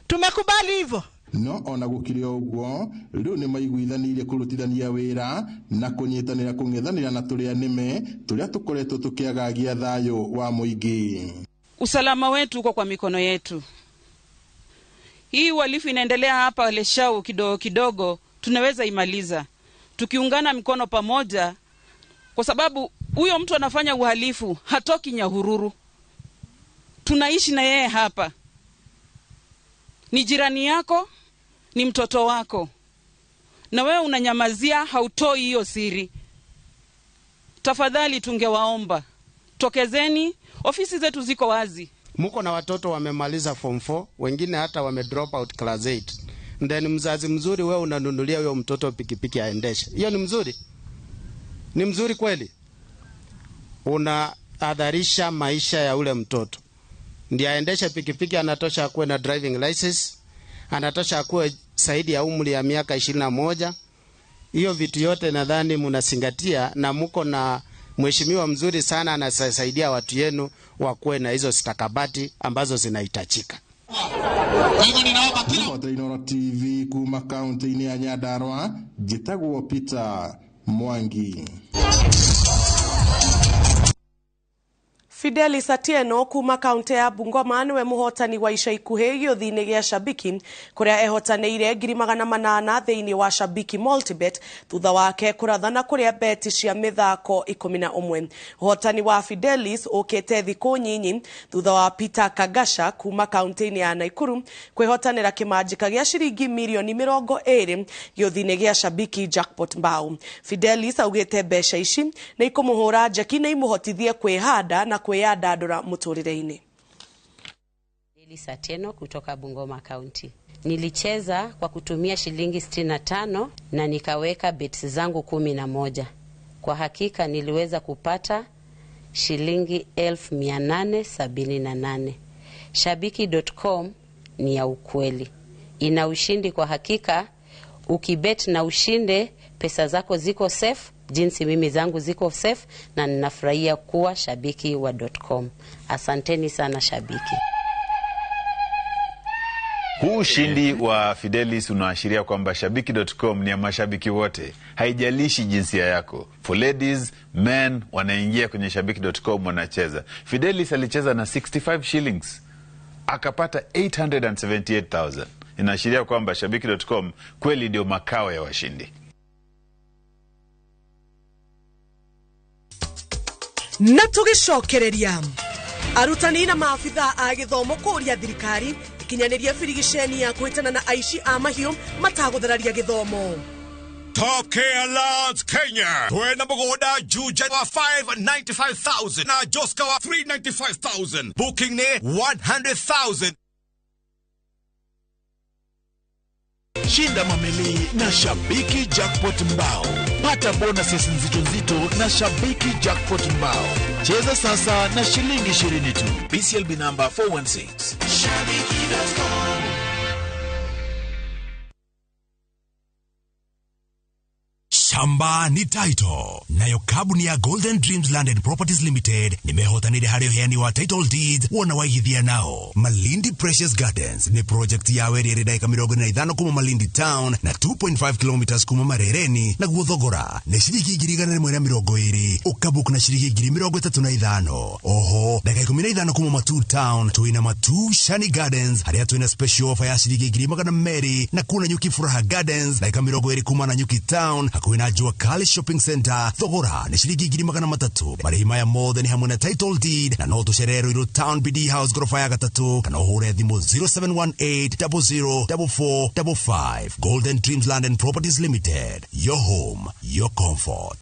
Speaker 9: Tumekubali hivyo.
Speaker 7: No ona gũkĩrĩ o ũguo rĩu nĩ maiguithanĩirie kũrutithania wĩra na kũnyitanĩra kũng'ethanĩra na tũrĩa nĩme tũrĩa tũkoretwo tũkĩagagia thayũ wa mũingĩ.
Speaker 10: Usalama wetu uko kwa mikono yetu. Hii uhalifu inaendelea hapa Leshau kidogo kidogo, tunaweza imaliza tukiungana mikono pamoja, kwa sababu huyo mtu anafanya uhalifu hatoki Nyahururu. Tunaishi na yeye hapa. Ni jirani yako, ni mtoto wako. Na wewe unanyamazia, hautoi hiyo siri. Tafadhali tungewaomba, tokezeni, ofisi zetu ziko wazi.
Speaker 11: Muko na watoto wamemaliza form 4, wengine hata wame drop out class 8. Then mzazi mzuri wewe unanunulia huyo mtoto pikipiki aendeshe. Hiyo ni mzuri? Ni mzuri kweli? Unahadharisha maisha ya ule mtoto. Ndiye aendeshe pikipiki anatosha kuwe na driving license, anatosha kuwe zaidi ya umri ya miaka 21. Hiyo vitu yote nadhani mnazingatia, na muko na mheshimiwa mzuri sana anasaidia watu yenu wakuwe na hizo stakabati ambazo zinahitajika.
Speaker 7: Inooro TV kuma kaunti-inĩ ya Nyandarua, njĩtagwo Peter Mwangi.
Speaker 8: Fidelis Atieno kuma kaunti ya Bungoma niwe muhotani wa ica ikuhĩ gĩũthi-inĩ gĩa Shabiki kũrĩa ehotanĩire 800,000 thĩinĩ wa Shabiki Multibet thutha wake kũrathana kũrĩa beti cia mĩthako 11. Ũhotani wa Fidelis ũkĩte thikũ nyinyi thutha wa Peter Kagasha kuma kaunti-inĩ ya Nakuru kwĩhotanĩra kĩmanjĩka gĩa ciringi mirioni 20 gĩũthi-inĩ gĩa Shabiki Jackpot Mbao. Fidelis augĩte mbeca ici nĩ ikũmũhũra njeki na imũhotithie kwĩhanda na kwĩyandandũra mũtũrĩre-inĩ.
Speaker 12: Satieno kutoka Bungoma County. Nilicheza kwa kutumia shilingi 65 na nikaweka bets zangu 11. Kwa hakika niliweza kupata shilingi 878. Shabiki.com ni ya ukweli. Ina ushindi kwa hakika. Ukibet na ushinde, pesa zako ziko safe, jinsi mimi zangu ziko safe, na ninafurahia kuwa shabiki wa .com. Asanteni sana shabiki.
Speaker 13: Huu ushindi wa Fidelis unaashiria kwamba shabiki.com ni ya mashabiki wote, haijalishi jinsia yako. For ladies, men wanaingia kwenye shabiki.com wanacheza. Fidelis alicheza na 65 shillings akapata 878,000. Inaashiria kwamba shabiki.com kweli ndio makao ya washindi.
Speaker 2: Na tũgĩcokereria arutani na maabithaa a gĩthomo kũũria thirikari ikinyanĩrie birigiceni ya kũhĩtana na aici a mahiũ matagũthararia gĩthomo.
Speaker 3: Top Care Lands Kenya. Twena mũgũnda Juja wa 595,000 na Joska wa 395,000. Booking ni 100,000.
Speaker 14: Shinda mameli na Shabiki Jackpot Mbao. Pata bonuses nzito nzito na Shabiki Jackpot Mbao. Cheza sasa na shilingi 20 tu. BCLB number 416. Shabiki.com.
Speaker 15: Shamba ni title. Nayo kabuni ya Golden Dreams Land and Properties Limited nimehotanire harĩ ũheani wa title deeds wona waigithia nao. Malindi Precious Gardens ni project yawe ĩrĩ ndagĩka 45 kuma Malindi Town na 2.5 kilometers kuma Marereni, naguo thogora nĩ ciringi 120 ũkabook na ciringi 35. Oho ndagĩka 15 kuma Matu Town twĩna Matu Shani Gardens harĩa twĩna special offer ya ciringi 200 na kuna Nyuki Furaha Gardens ndagĩka 20 kuma na Nyuki Town hakuhĩ na Jua Kali Shopping Center thogora nĩ ciringi 300. Marĩhi maya mothe nĩ hamwe na title deed na no tũcerere Ruiru Town BD House gorofa ya gatatu kana ũhũre thimũ 0718 004455. Golden Dreams Land and Properties Limited, your home, your comfort.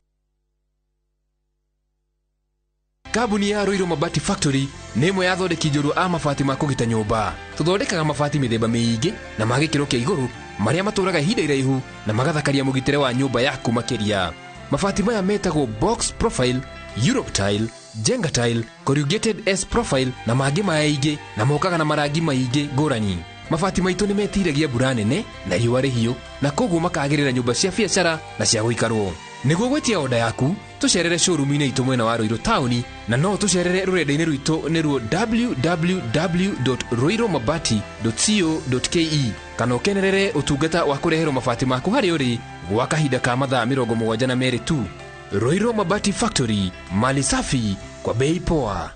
Speaker 16: Kambuni ya Ruiru Mabati Factory nĩ ĩmwe ya athondeki njorua a mabati ma kũgita nyũmba. Tũthondekaga mabati mĩthemba mĩingĩ na ma gĩkĩro kĩa igũrũ marĩa matũraga ihinda iraihu na magathakaria mũgitĩre wa nyũmba yaku makĩria. Mabati maya metagwo box profile, Europe tile, Jenga tile, corrugated S profile na mangĩ maingĩ, na mokaga na marangi maingĩ ngũrani. Mabati maitũ nĩ metiragia mbura nene na riũa rĩhiũ, na koguo makagĩrĩra nyũmba cia biacara na cia gũikarwo. Nĩguo gwĩtia oda yaku, tũcerere showroom-inĩ itũ mwena wa Ruiru taũni, na no tũcerere rũrenda-inĩ rwitũ nĩruo www.ruirumabati.co.ke, kana ũkenerere ũtungata wa kũreherwo mabati maku harĩa ũrĩ gwa kahinda ka mathaa 72 tu. Ruiru Mabati Factory, mali safi kwa bei poa.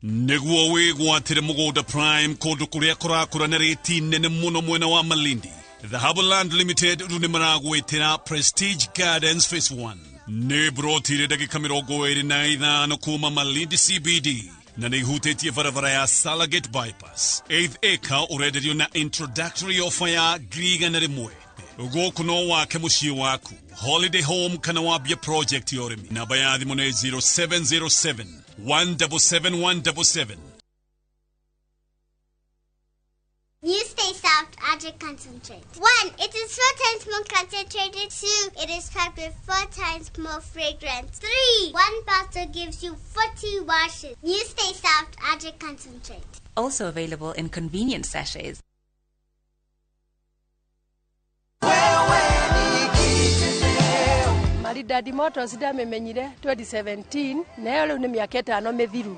Speaker 3: Nĩguo wĩgwatĩre mũgũnda prime kũndũ kũrĩa kũrakũra na rĩti nene mũno mwena wa Malindi. Dhahabu Land Limited rĩu nĩ maragwĩtĩra Prestige Gardens Phase 1. Nĩ broti ndagĩka 25 kuma Malindi CBD na nĩ ihutĩtie barabara ya Salagate Bypass. 8th acre ũrenderio na introductory offer ya 100,000. Gũkũ no wake mũciĩ waku, holiday home kana wambie project ya ũrĩmi. Namba ya thimũ nĩ 0707 177 177.
Speaker 17: New Stay Soft Object Concentrate. 1. It is 4 times more concentrated. 2. It is packed with 4 times more fragrance. 3. 1 bottle gives you 40 washes. New Stay Soft Object Concentrate.
Speaker 19: Also available in convenient sachets.
Speaker 24: Maridadi Motors ndamĩmenyire 2017 nayo rĩu nĩ mĩaka 5 mĩthiru,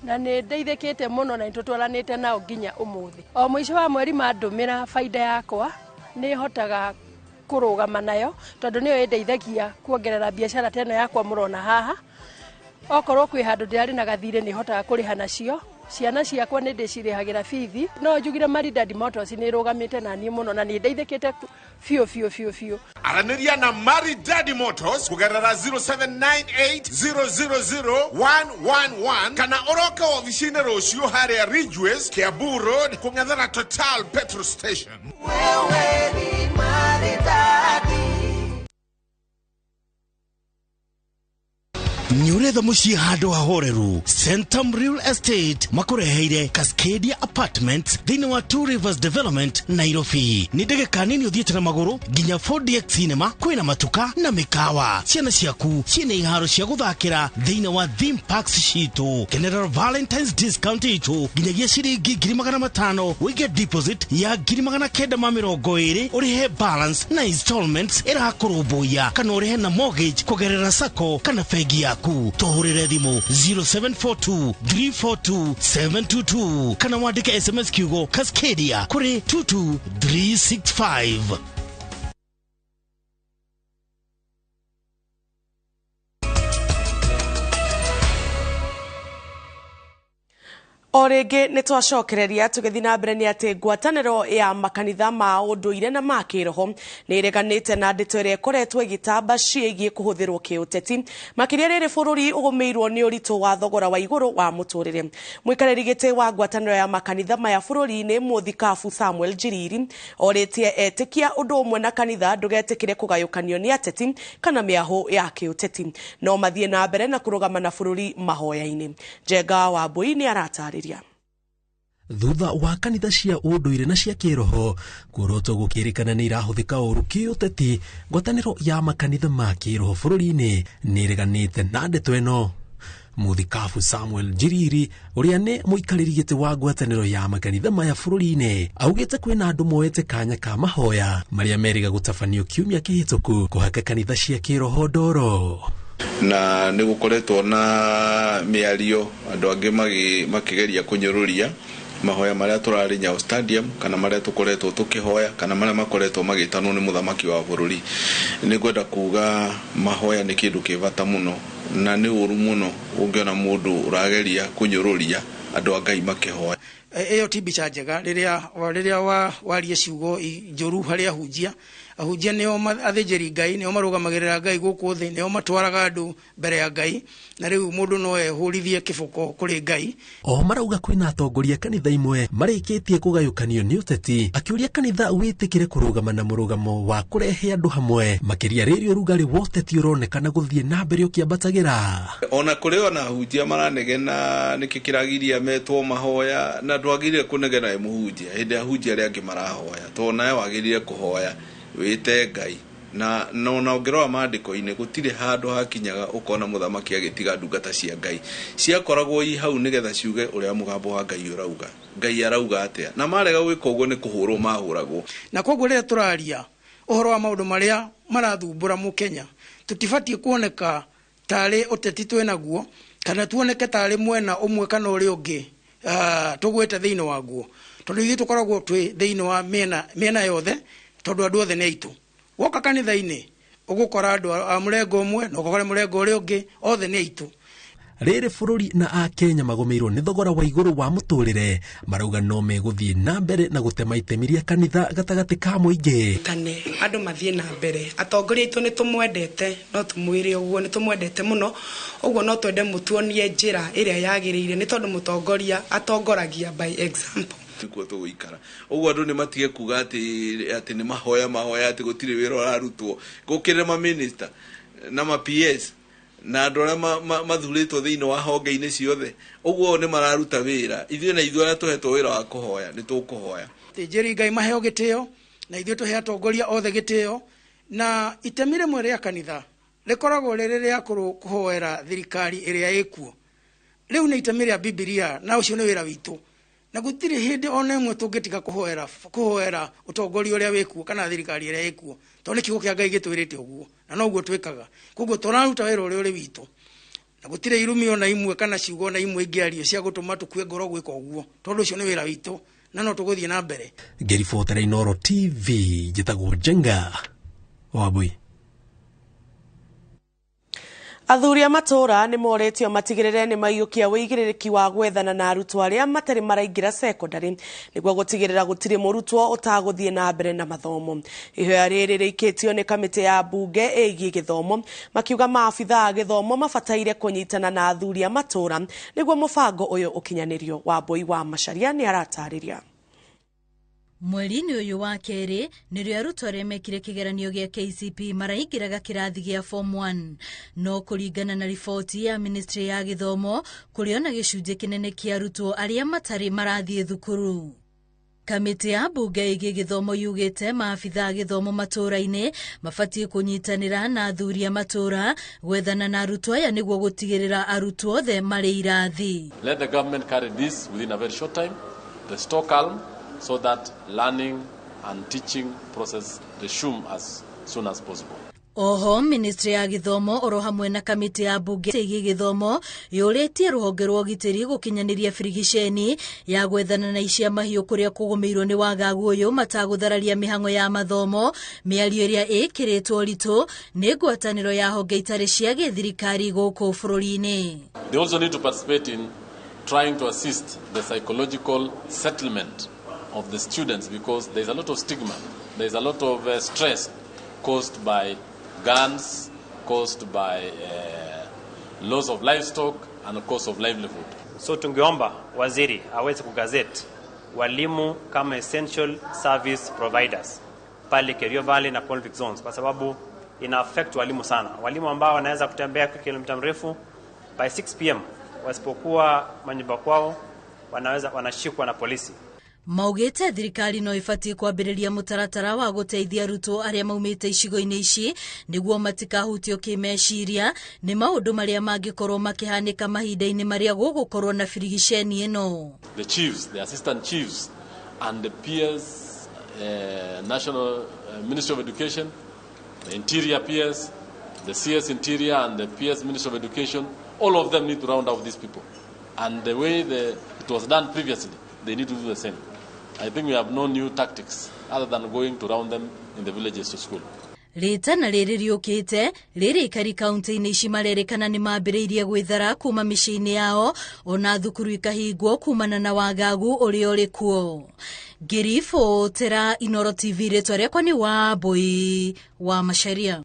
Speaker 24: na nĩ ndeithĩkĩte mũno na nĩtũtwaranĩte nao nginya ũmũthĩ. O mũico wa mweri mandũmĩra baida yakwa nĩ hotaga kũrũgama nayo tondũ nĩyo ĩndeithagia kuongerera biacara ta ĩno yakwa mũrona haha. Okorwo kwĩ handũ ndĩrarĩ na gathirĩ nĩ hotaga kũrĩha nacio. Ciana ciakwa nĩ ndĩcirĩhagĩra bithi. No njugire Maridadi Motors nĩ ĩrũgamĩte na niĩ mũno na nĩ ndeithĩkĩte biũ biũ biũ biũ.
Speaker 20: Aranĩria na Maridadi Motors kũgerera 0798000111 kana ũroke ofici-inĩ rũciũ harĩa Ridgeways, Kiambu Road, kũng'ethera Total Petrol Station.
Speaker 21: Wewe ni Maridadi.
Speaker 27: Nĩ ũretha mũciĩ handũ hahoreru? Centum Real Estate makũreheire Cascadia Apartments thĩinĩ wa Two Rivers Development, Nairobi. Nĩ ndagĩka nini ũthiĩte na magũrũ nginya 4DX Cinema, kwĩna matuka na mĩkawa. Ciana ciaku ciĩna iharo cia gũthakĩra thĩinĩ wa theme parks citũ. Kenera Valentines discount itũ nginyagia ciringi 500,000, wĩige deposit ya 920,000, ũrĩhe balance na installments ĩrakũrũmbũiya, kana ũrĩhe na mortgage kũgerera sacco kana bengi yaku. Tũhũrĩre thimũ 0742 342 722 kana wandĩke SMS kiugo Cascadia kũrĩ 22365.
Speaker 8: O rĩngĩ nĩ twacokereria tũgĩthiĩ na mbere nĩ atĩ ngwatanĩro ya makanitha ma ũndũire na ma kĩroho nĩ ĩreganĩte na ndeto ĩrĩa ĩkoretwo ĩgĩtamba ciĩgiĩ kũhũthĩrwo kĩũteti, makĩria rĩrĩ bũrũri ũgũmĩirwo nĩ ũritũ wa thogora wa igũrũ wa mũtũrĩre. Mũikarĩri gĩtĩ wa ngwatanĩro ya makanitha maya bũrũri-inĩ, mũthikabu Samuel Njiriri, orĩtie etĩkia ũndũ ũmwe na kanitha ndũgetĩkĩre kũgayũkanio nĩ ateti kana mĩahũ ya kĩũteti, no mathiĩ na mbere na kũrũgama na bũrũri mahoya-inĩ. Njenga wa Mbui nĩ aratarĩria.
Speaker 1: Thutha wa kanitha cia ũndũire na cia kĩroho kuorotwo gũkĩrĩkana nĩ irahũthĩka ũru kĩũteti, ngwatanĩro ya makanitha ma kĩroho bũrũri-inĩ nĩ ĩreganĩte na ndeto ĩno. Mũthikabu Samuel Njiriri, ũrĩa nĩ mũikarĩri gĩtĩ wa ngwatanĩro ya makanitha maya bũrũri-inĩ, augĩte kwĩna andũ moete kanya ka mahoya marĩa merĩga gũtabanio kiumia kĩhĩtũku kũhaka kanitha cia kĩroho ndoro.
Speaker 4: Na nĩ gũkoretwo na mĩario andũ angĩ makĩgeria kũnyũrũria mahoya marĩa tũrarĩ Nyayo Stadium, kana marĩa tũkoretwo tũkĩhoya, kana marĩa makoretwo magĩtanwo nĩ mũthamaki wa bũrũri. Nĩ ngwenda kuga mahoya nĩ kĩndũ kĩ bata mũno, na nĩ ũru mũno ũngĩona mũndũ ũrageria kũnyũrũria andũ a Ngai makĩhoya.
Speaker 18: Ĩyo ti mbica njega rĩrĩa warie ciugo njũru harĩ ahunjia. Ahunjia nĩo athĩnjĩri Ngai, nĩo marũgamagĩrĩra Ngai gũkũ thĩ, nĩo matwaraga andũ mbere ya Ngai, na rĩu mũndũ no ehũrithie kĩboko kũrĩ Ngai.
Speaker 1: O marauga kwĩna atongoria kanitha imwe marĩkĩtie kũgayũkanio nĩ ũteti, akĩũria kanitha wĩtĩkĩre kũrũgama na mũrũgamo wa kũrehe andũ hamwe, makĩria rĩrĩ ũrugarĩ wa ũteti ũronekana gũthiĩ na mbere ũkĩambatagĩra.
Speaker 4: Ona kũrĩ ona ahunjia maranegena nĩkĩ kĩragiria metwo mahoya, na ndwagĩrĩire kũnegena wĩ mũhunjia hĩndĩ ahunjia arĩa angĩ marahoya, tondũ nawe wagĩrĩire kũhoya wĩte Ngai. Na ona ũngĩrora maandĩko-inĩ gũtirĩ handũ hakinyaga ũkona mũthamaki agĩtiga ndungata cia Ngai, ciakoragwo i hau nĩgetha ciuge ũrĩa mũgambo wa Ngai ũrauga, Ngai arauga atĩa, na marega gwĩka ũguo nĩ kũhũrwo mahũragwo.
Speaker 18: Na koguo rĩrĩa tũraria ũhoro wa maũndũ marĩa marathumbũra mũkenya, tũtibatiĩ kuoneka tarĩ ũteti twĩnaguo, kana tuoneke tarĩ mwena ũmwe kana ũrĩa ũngĩ tũgwĩte thĩinĩ waguo, tondũ ithuĩ tũkoragwo twĩ thĩinĩ wa mĩena yothe, tondũ andũ othe nĩ aitũ. Woka kanitha-inĩ ũgũkora andũ a mũrengo ũmwe na ũgakora mũrengo ũrĩa ũngĩ, othe nĩ aitũ.
Speaker 1: Rĩrĩ bũrũri na akenya magũmĩirwo nĩ thogora wa igũrũ wa mũtũrĩre, marauga no megũthiĩ na mbere na gũtema itemi rĩa kanitha gatagatĩ ka mũingĩ.
Speaker 22: Kane andũ mathiĩ na mbere, atongoria aitũ nĩ tũmwendete, no tũmwĩre ũguo nĩ tũmwendete mũno, ũguo no twende mũtuonie njĩra ĩrĩa yagĩrĩire, nĩ tondũ mũtongoria atongoragia by example.
Speaker 4: Nĩkuo tũgũikara ũguo andũ nĩ matige kuga atĩ nĩ mahoya mahoya, atĩ gũtirĩ wĩra ũrarutwo. Gũkĩrĩra ma minister na ma PS na andũ arĩa mathurĩtwo thĩinĩ wa honge-inĩ ciothe, ũguo nĩ mararuta wĩra. Ithuĩ na ithuĩ arĩa tũhetwo wĩra wa kũhoya nĩ tũkũhoya.
Speaker 18: Thĩnjĩri Ngai maheo gĩtĩo, na ithuĩ tũhe atongoria othe gĩtĩo, na itemi rĩmwe rĩa kanitha rĩkoragwo rĩrĩ rĩa kũhoera thirikari ĩrĩa ĩkuo. Rĩu nĩ itemi rĩa Bibilia, na ũcio nĩ wĩra witũ. Na gũtirĩ hĩndĩ ona ĩmwe tũngĩtiga kũhoera ũtongoria ũrĩa wĩkuo kana thirikari ĩrĩa ĩkuo, tondũ nĩ kiugo kĩa Ngai gĩtwĩrĩte ũguo, na noguo twĩkaga. Koguo tũraruta wĩra ũrĩa ũrĩ witũ, na gũtirĩ irumi ona imwe kana ciugo ona imwe ingĩario cia gũtũma tũkue ngoro gwĩka ũguo, tondũ ũcio nĩ wĩra witũ na no tũgũthiĩ na mbere.
Speaker 1: Ngĩribotera Inooro TV, njĩtagwo Njenga Wambui.
Speaker 8: Athuri a matũũra nĩ morĩtio matigĩrĩre nĩ maiyũkia wĩigĩrĩrĩki wa gwethana na arutwo arĩa matarĩ maraingĩra cekondarĩ nĩguo gũtigĩrĩra gũtirĩ mũrutwo ũtagũthiĩ na mbere na mathomo. Ihoya rĩrĩ rĩikĩtio nĩ kamĩtĩ ya mbunge ĩgiĩ gĩthomo, makiuga maabitha a gĩthomo mabataire kũnyitana na athuri a matũũra nĩguo mũbango ũyũ ũkinyanĩrio. Wambui wa Macharia nĩ aratarĩria.
Speaker 5: Mweri-inĩ ũyũ wa kerĩ nĩrĩo arutwo arĩa mekire kĩgeranio gĩa KCPE maraingĩraga kĩrathi gĩa form 1. No kũringana na riboti ya ministry ya gĩthomo, kũrĩ ona gĩcunjĩ kĩnene kĩa arutwo arĩa matarĩ marathiĩ thukuru. Kamĩtĩ ya mbunge ĩgiĩ gĩthomo yugĩte maabitha a gĩthomo matũũra-inĩ mabatiĩ kũnyitanĩra na athuri a matũũra gwethana na arutwo aya nĩguo gũtigĩrĩra arutwo othe marĩ irathi.
Speaker 6: Let the government carry this within a very short time, restore calm, so that learning and teaching process resume as soon as possible.
Speaker 5: Oho ministry ya gĩthomo oro hamwe na kamĩtĩ ya mbunge ĩgiĩ gĩthomo yũrĩtie rũhonge rwa ũgitĩri gũkinyanĩria birigiceni ya gwethana na icia mahiũ kũrĩa kũgũmĩirwo nĩ wagagu ũyũ matagũthararia mĩhang'o ya mathomo. Mĩario ĩrĩa ĩkĩrĩtwo ũritũ nĩ ngwatanĩro ya honge itarĩ cia gĩthirikari gũkũ bũrũri-inĩ.
Speaker 6: They also need to participate in trying to assist the psychological settlement of the students, because there is a lot of stigma, there is a lot of stress caused by guns, caused by loss of livestock and cost of livelihood.
Speaker 9: So tungeomba waziri aweze kugazeti walimu kama essential service providers pale Kerio Valley na conflict zones, kwa sababu ina affect walimu sana. Walimu ambao wanaweza kutembea kwa kilomita mrefu by 6 p.m. wasipokuwa manyumba kwao wanaweza wanashikwa na polisi.
Speaker 5: Maugĩte thirikari no ĩbatiĩ kwambĩrĩria mũtaratara wa gũteithia arutwo arĩa maumĩte icigo-inĩ ici nĩguo matikahutio kĩmeciria nĩ maũndũ marĩa mangĩkorwo makĩhanĩka mahinda-inĩ marĩa gũgũkorwo na birigiceni ĩno.
Speaker 6: The chiefs, the assistant chiefs and the peers, National Ministry of Education, the Interior peers, the CS Interior and the PS Ministry of Education, all of them need to round out these people. And the way it was done previously, they need to do the same. I think we have no new tactics other than going to round them in the villages to school.
Speaker 5: Rĩtana rĩrĩ rĩũkĩte rĩrĩ ikari kaunti-inĩ ici marerĩkana nĩ mambĩrĩirie gwĩthara kuma mĩciĩ-inĩ yao ona thukuru ikahingwo kumana na wagagu ũrĩa ũrĩ kuo. Ngĩribotera Inooro TV, rĩtwa rĩakwa nĩ Wambui wa Macharia.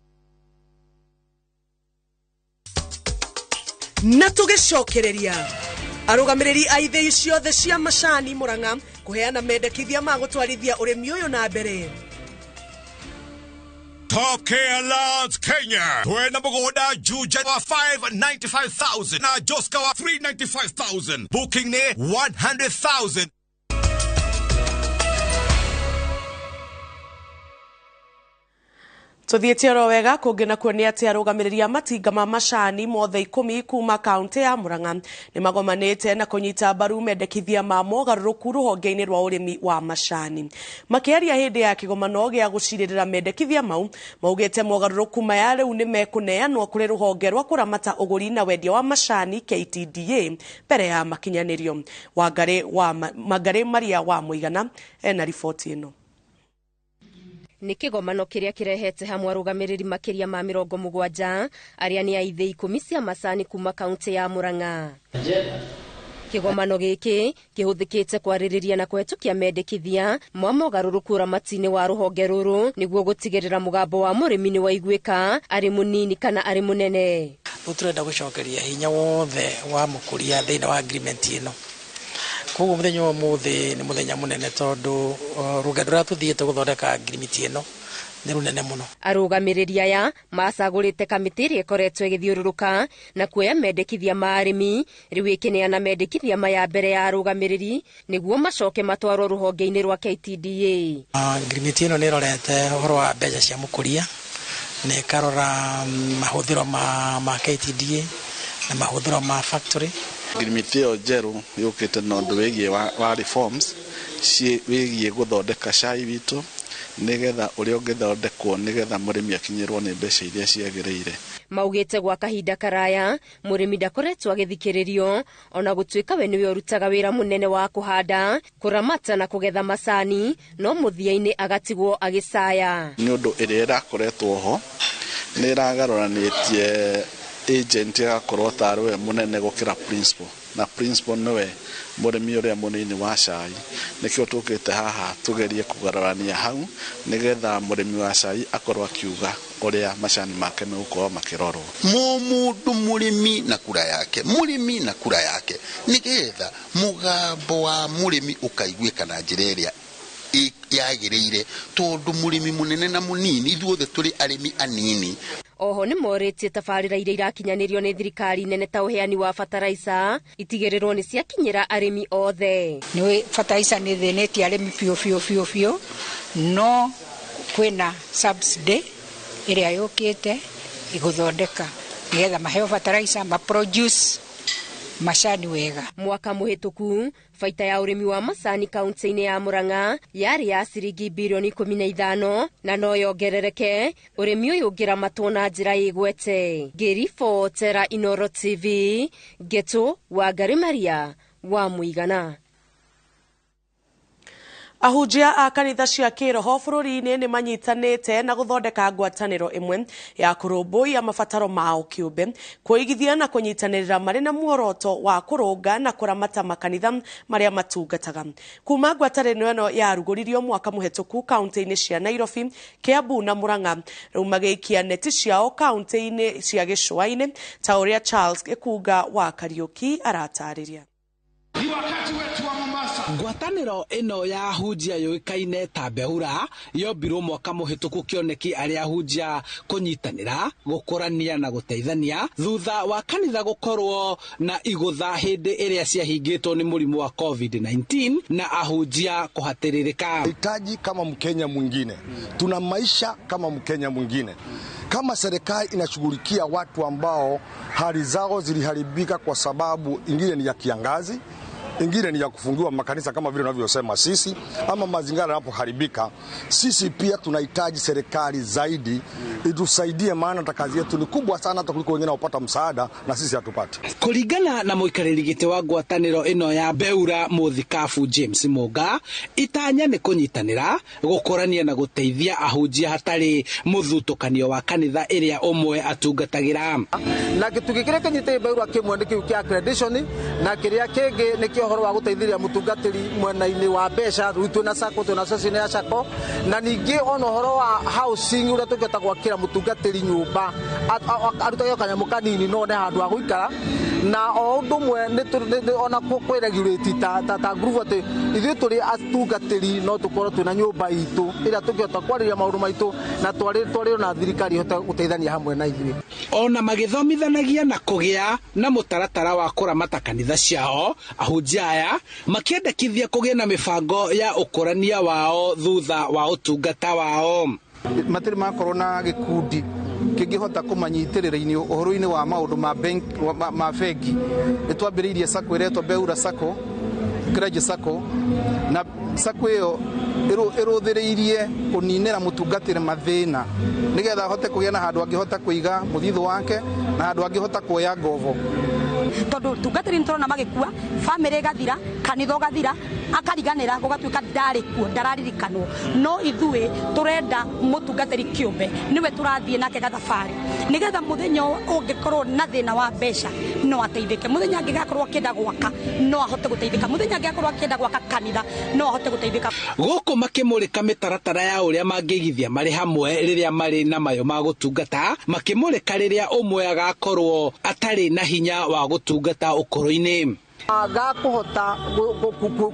Speaker 2: Na tũgĩcokereria arũgamĩrĩri a ithĩi ciothe cia macani Murang'a kũheana mendekithia ma gũtwarithia ũrĩmi ũyũ na mbere.
Speaker 3: Top Care Lands Kenya. Twena mũgũnda Juja wa 595,000 na Joska wa 395,000. Booking ne 100,000.
Speaker 2: Tuthiĩte oro wega kũngĩ nakuo nĩ atĩ arũgamĩrĩri a matinga ma macani mothe 10 kuma kaunti ya Murang'a nĩ magomanĩte na kũnyita mbaru mendekithia ma mogarũrũku rũhonge-inĩ rwa ũrĩmi wa macani. Makĩaria hĩndĩ ya kĩgomano gĩa gũcirĩrĩra mendekithia mau, maugĩte mogarũrũku maya rĩu nĩ mekũneanwo kũrĩ rũhonge rwa kũramata ũgũri na wendia wa macani KTDA mbere ya makinyanĩrio. Wangari Maria wa Mũigana ena riboti ĩno.
Speaker 10: Nĩ kĩgomano kĩrĩa kĩrehete hamwe arũgamĩrĩri makĩria ma 70 arĩa nĩ a ithĩi 10 cia macani kuma kaunti ya Murang'a. Kĩgomano gĩkĩ kĩhũthĩkĩte kwarĩrĩria na kũhetũkia mendekithia ma mogarũrũku ũramati-inĩ wa rũhonge rũrũ nĩguo gũtigĩrĩra mũgambo wa mũrĩmi nĩ waiguĩka arĩ mũnini kana arĩ mũnene.
Speaker 23: Rĩu tũrenda gũcokeria hinya wothe wa mũkũria thĩinĩ wa agreement ĩno. Koguo mũthenya wa ũmũthĩ nĩ mũthenya mũnene tondũ rũgendo rũrĩa tũthiĩte gũthondeka agreement ĩno nĩ rũnene mũno.
Speaker 10: Arũgamĩrĩri aya macagũrĩte kamĩtĩ ĩrĩa ĩkoretwo ĩgĩthiũrũrũka na kuoya mendekithia ma arĩmi rĩu ĩkĩneana mendekithia maya mbere ya arũgamĩrĩri nĩguo macoke matwarwo rũhonge-inĩ rwa KTDA.
Speaker 23: Agreement ĩno nĩ ĩrorete ũhoro wa mbeca cia mũkũria, na ĩkarora mahũthĩro ma KTDA na mahũthĩro ma factory.
Speaker 25: Ngirimiti ĩyo njerũ yũkĩte na ũndũ wĩgiĩ wa reforms wĩgiĩ gũthondeka cai witũ nĩgetha ũrĩa ũngĩthondekwo nĩgetha mũrĩmi akinyĩrwo nĩ mbeca iria ciagĩrĩire.
Speaker 10: Maugĩte gwa kahinda karaya mũrĩmi ndakoretwo agĩthikĩrĩrio ona gũtuĩka we nĩwe ũrutaga wĩra mũnene wa kũhanda, kũramata na kũgetha macani, no mũthia-inĩ agatigwo agĩcaya.
Speaker 25: Nĩ ũndũ ĩrĩa ĩrakoretwo ho nĩ ĩragarũranĩtie agent agakorwo tarĩ we mũnene gũkĩra principal, na principal nĩwe mũrĩmi ũrĩa mũnini wa cai. Nĩkĩo tũkĩte haha tũgerie kũgarũrania hau nĩgetha mũrĩmi wa cai akorwo akiuga ũrĩa macani make megũkorwo makĩrorwo.
Speaker 26: Mũndũ mũrĩmi na kura yake, mũrĩmi na kura yake, nĩgetha mũgambo wa mũrĩmi ũkaiguĩka na njĩra ĩrĩa Yagĩrĩire tondũ mũrĩmi mũnene na mũnini ithuothe tũrĩ arĩmi anini.
Speaker 10: Oho nĩ morĩtie tabarĩra iria irakinyanĩrio nĩ thirikari nene ta ũheani wa bataraica itigĩrĩrwo nĩ ciakinyĩra arĩmi othe.
Speaker 7: Nĩ bataraica nĩ thĩnĩtie arĩmi biũ biũ biũ biũ, no kwĩna subsidy ĩrĩa yũkĩte ĩgũthondeka nĩgetha maheo bataraica ma produce macani wega.
Speaker 10: Mwaka mũhĩtũku baita ya ũrĩmi wa macani kaunti-inĩ ya Murang'a yarĩ ya ciringi birioni 15 na no yongerereke ũrĩmi ũyũ ũngĩramatwo na njĩra ĩgwete. Ngĩribotera Inoro TV, Ngetu Wangari Maria wa Mũigana.
Speaker 2: Ahunjia a kanitha cia kĩroho bũrũri-inĩ nĩ manyitanĩte na gũthondeka ngwatanĩro ĩmwe ya kũrũmbũiya mabataro mao kĩũmbe, kũigithia na kũnyitanĩrĩra marĩ na muoroto wa kũrũnga na kũramata makanitha marĩa matungataga. Kuma ngwatanĩro ĩno yarugũririo mwaka mũhetũku kaunti-inĩ cia Nairobi, Kiambu na Murang'a, rĩu magĩikia neti ciao kaunti-inĩ cia gĩcũa-inĩ ta ũrĩa Charles Gĩkunga wa Kariũki aratarĩria.
Speaker 11: Ngwatanĩro ĩno ya ahunjia yũĩkaine ta Beura yombirwo mwaka mũhĩtũku kĩoneki arĩa ahunjia kũnyitanĩra, gũkũrania na gũteithania thutha wa kanitha gũkorwo na igũtha hĩndĩ ĩrĩa ciahingĩtwo nĩ mũrimũ wa COVID-19 na ahunjia kũhatĩrĩrĩka.
Speaker 12: Hitaji kama Mkenya mwingine, tuna maisha kama Mkenya mwingine. Kama serikali inashughulikia watu ambao hali zao ziliharibika kwa sababu ingine ni ya kiangazi, ingine ni ya kufungiwa makanisa kama vile tunavyosema sisi, ama mazingira yanapoharibika, sisi pia tunahitaji serikali zaidi itusaidie, maana kazi yetu ni kubwa sana hata kuliko wengine wapata msaada na sisi hatupati.
Speaker 11: Kulingana na muikarĩri gĩtĩ wa ngwatanĩro ĩno ya Beura Mũthikabu James Mũnga, itanya nĩ kũnyitanĩra, gũkũrania na gũteithia ahunjia hatarĩ mũthutũkanio wa kanitha ĩrĩa ũmwe atungatagĩra.
Speaker 13: Na gĩtugĩ kĩrĩa kĩnyitĩte Beura kĩmwe nĩ kĩu kĩa accreditation, na kĩrĩa kĩngĩ nĩ kĩa ũhoro wa gũteithĩrĩria mũtungatĩri mwena-inĩ wa mbeca. Rĩu twĩna SACCO, twĩna association ya SACCO, na ningĩ ona ũhoro wa housing ũrĩa tũngĩhota gwakĩra mũtungatĩri nyũmba arutage kanyamũ kanini no one handũ ha gũikara. Na o ũndũ ũmwe ona kwĩ regulate ta group atĩ ithuĩ tũrĩ atungatĩri no tũkorwo twĩna nyũmba itũ ĩrĩa tũngĩhota kwarĩria maũndũ maitũ na twarĩrio na thirikari ĩhote gũteithania hamwe na ithuĩ.
Speaker 11: Ona magĩthomithanagia na kũgĩa na mũtaratara wa kũramata kanitha ciao, ahunjia aya makĩendekithia kũgĩa na mĩbango ya ũkũrania wao thutha wa ũtungata wao.
Speaker 14: Matirĩ makorwo na gĩkundi kĩngĩhota kũmanyitĩrĩra-inĩ ũhoro-inĩ wa maũndũ ma bengi. Nĩ twambĩrĩirie SACCO ĩretwo Beura SACCO, Clergy SACCO, na SACCO ĩyo ĩrũthĩrĩirie kũninĩra mũtungatĩri mathĩna nĩgetha ahote kũgĩa na handũ angĩhota kũiga mũthithũ wake na handũ angĩhota kuoya ngobo.
Speaker 15: Tondũ tungatĩri nĩ tũrona magĩkua, bamĩrĩ ĩgathira, kanitha ũgathira, akariganĩra gũgatuĩka ndarĩ kuo, ndararirikanwo. No ithuĩ tũrenda mũtungatĩri kĩũmbe nĩwe tũrathiĩ nake gathabarĩ nĩgetha mũthenya ũngĩkorwo na thĩna wa mbeca no ateithĩke, mũthenya angĩgakorwo akĩenda gwaka no ahote gũteithĩka, mũthenya angĩgakorwo akĩenda gwaka kanitha no ahote gũteithĩka.
Speaker 11: Gũkũ makĩmũrĩka mĩtaratara ya ũrĩa mangĩigithia marĩ hamwe rĩrĩa marĩ na mayo ma gũtungata, makĩmũrĩka rĩrĩa ũmwe agakorwo atarĩ na hinya wa gũtungata ũkũrũ-inĩ.
Speaker 13: Gakũhota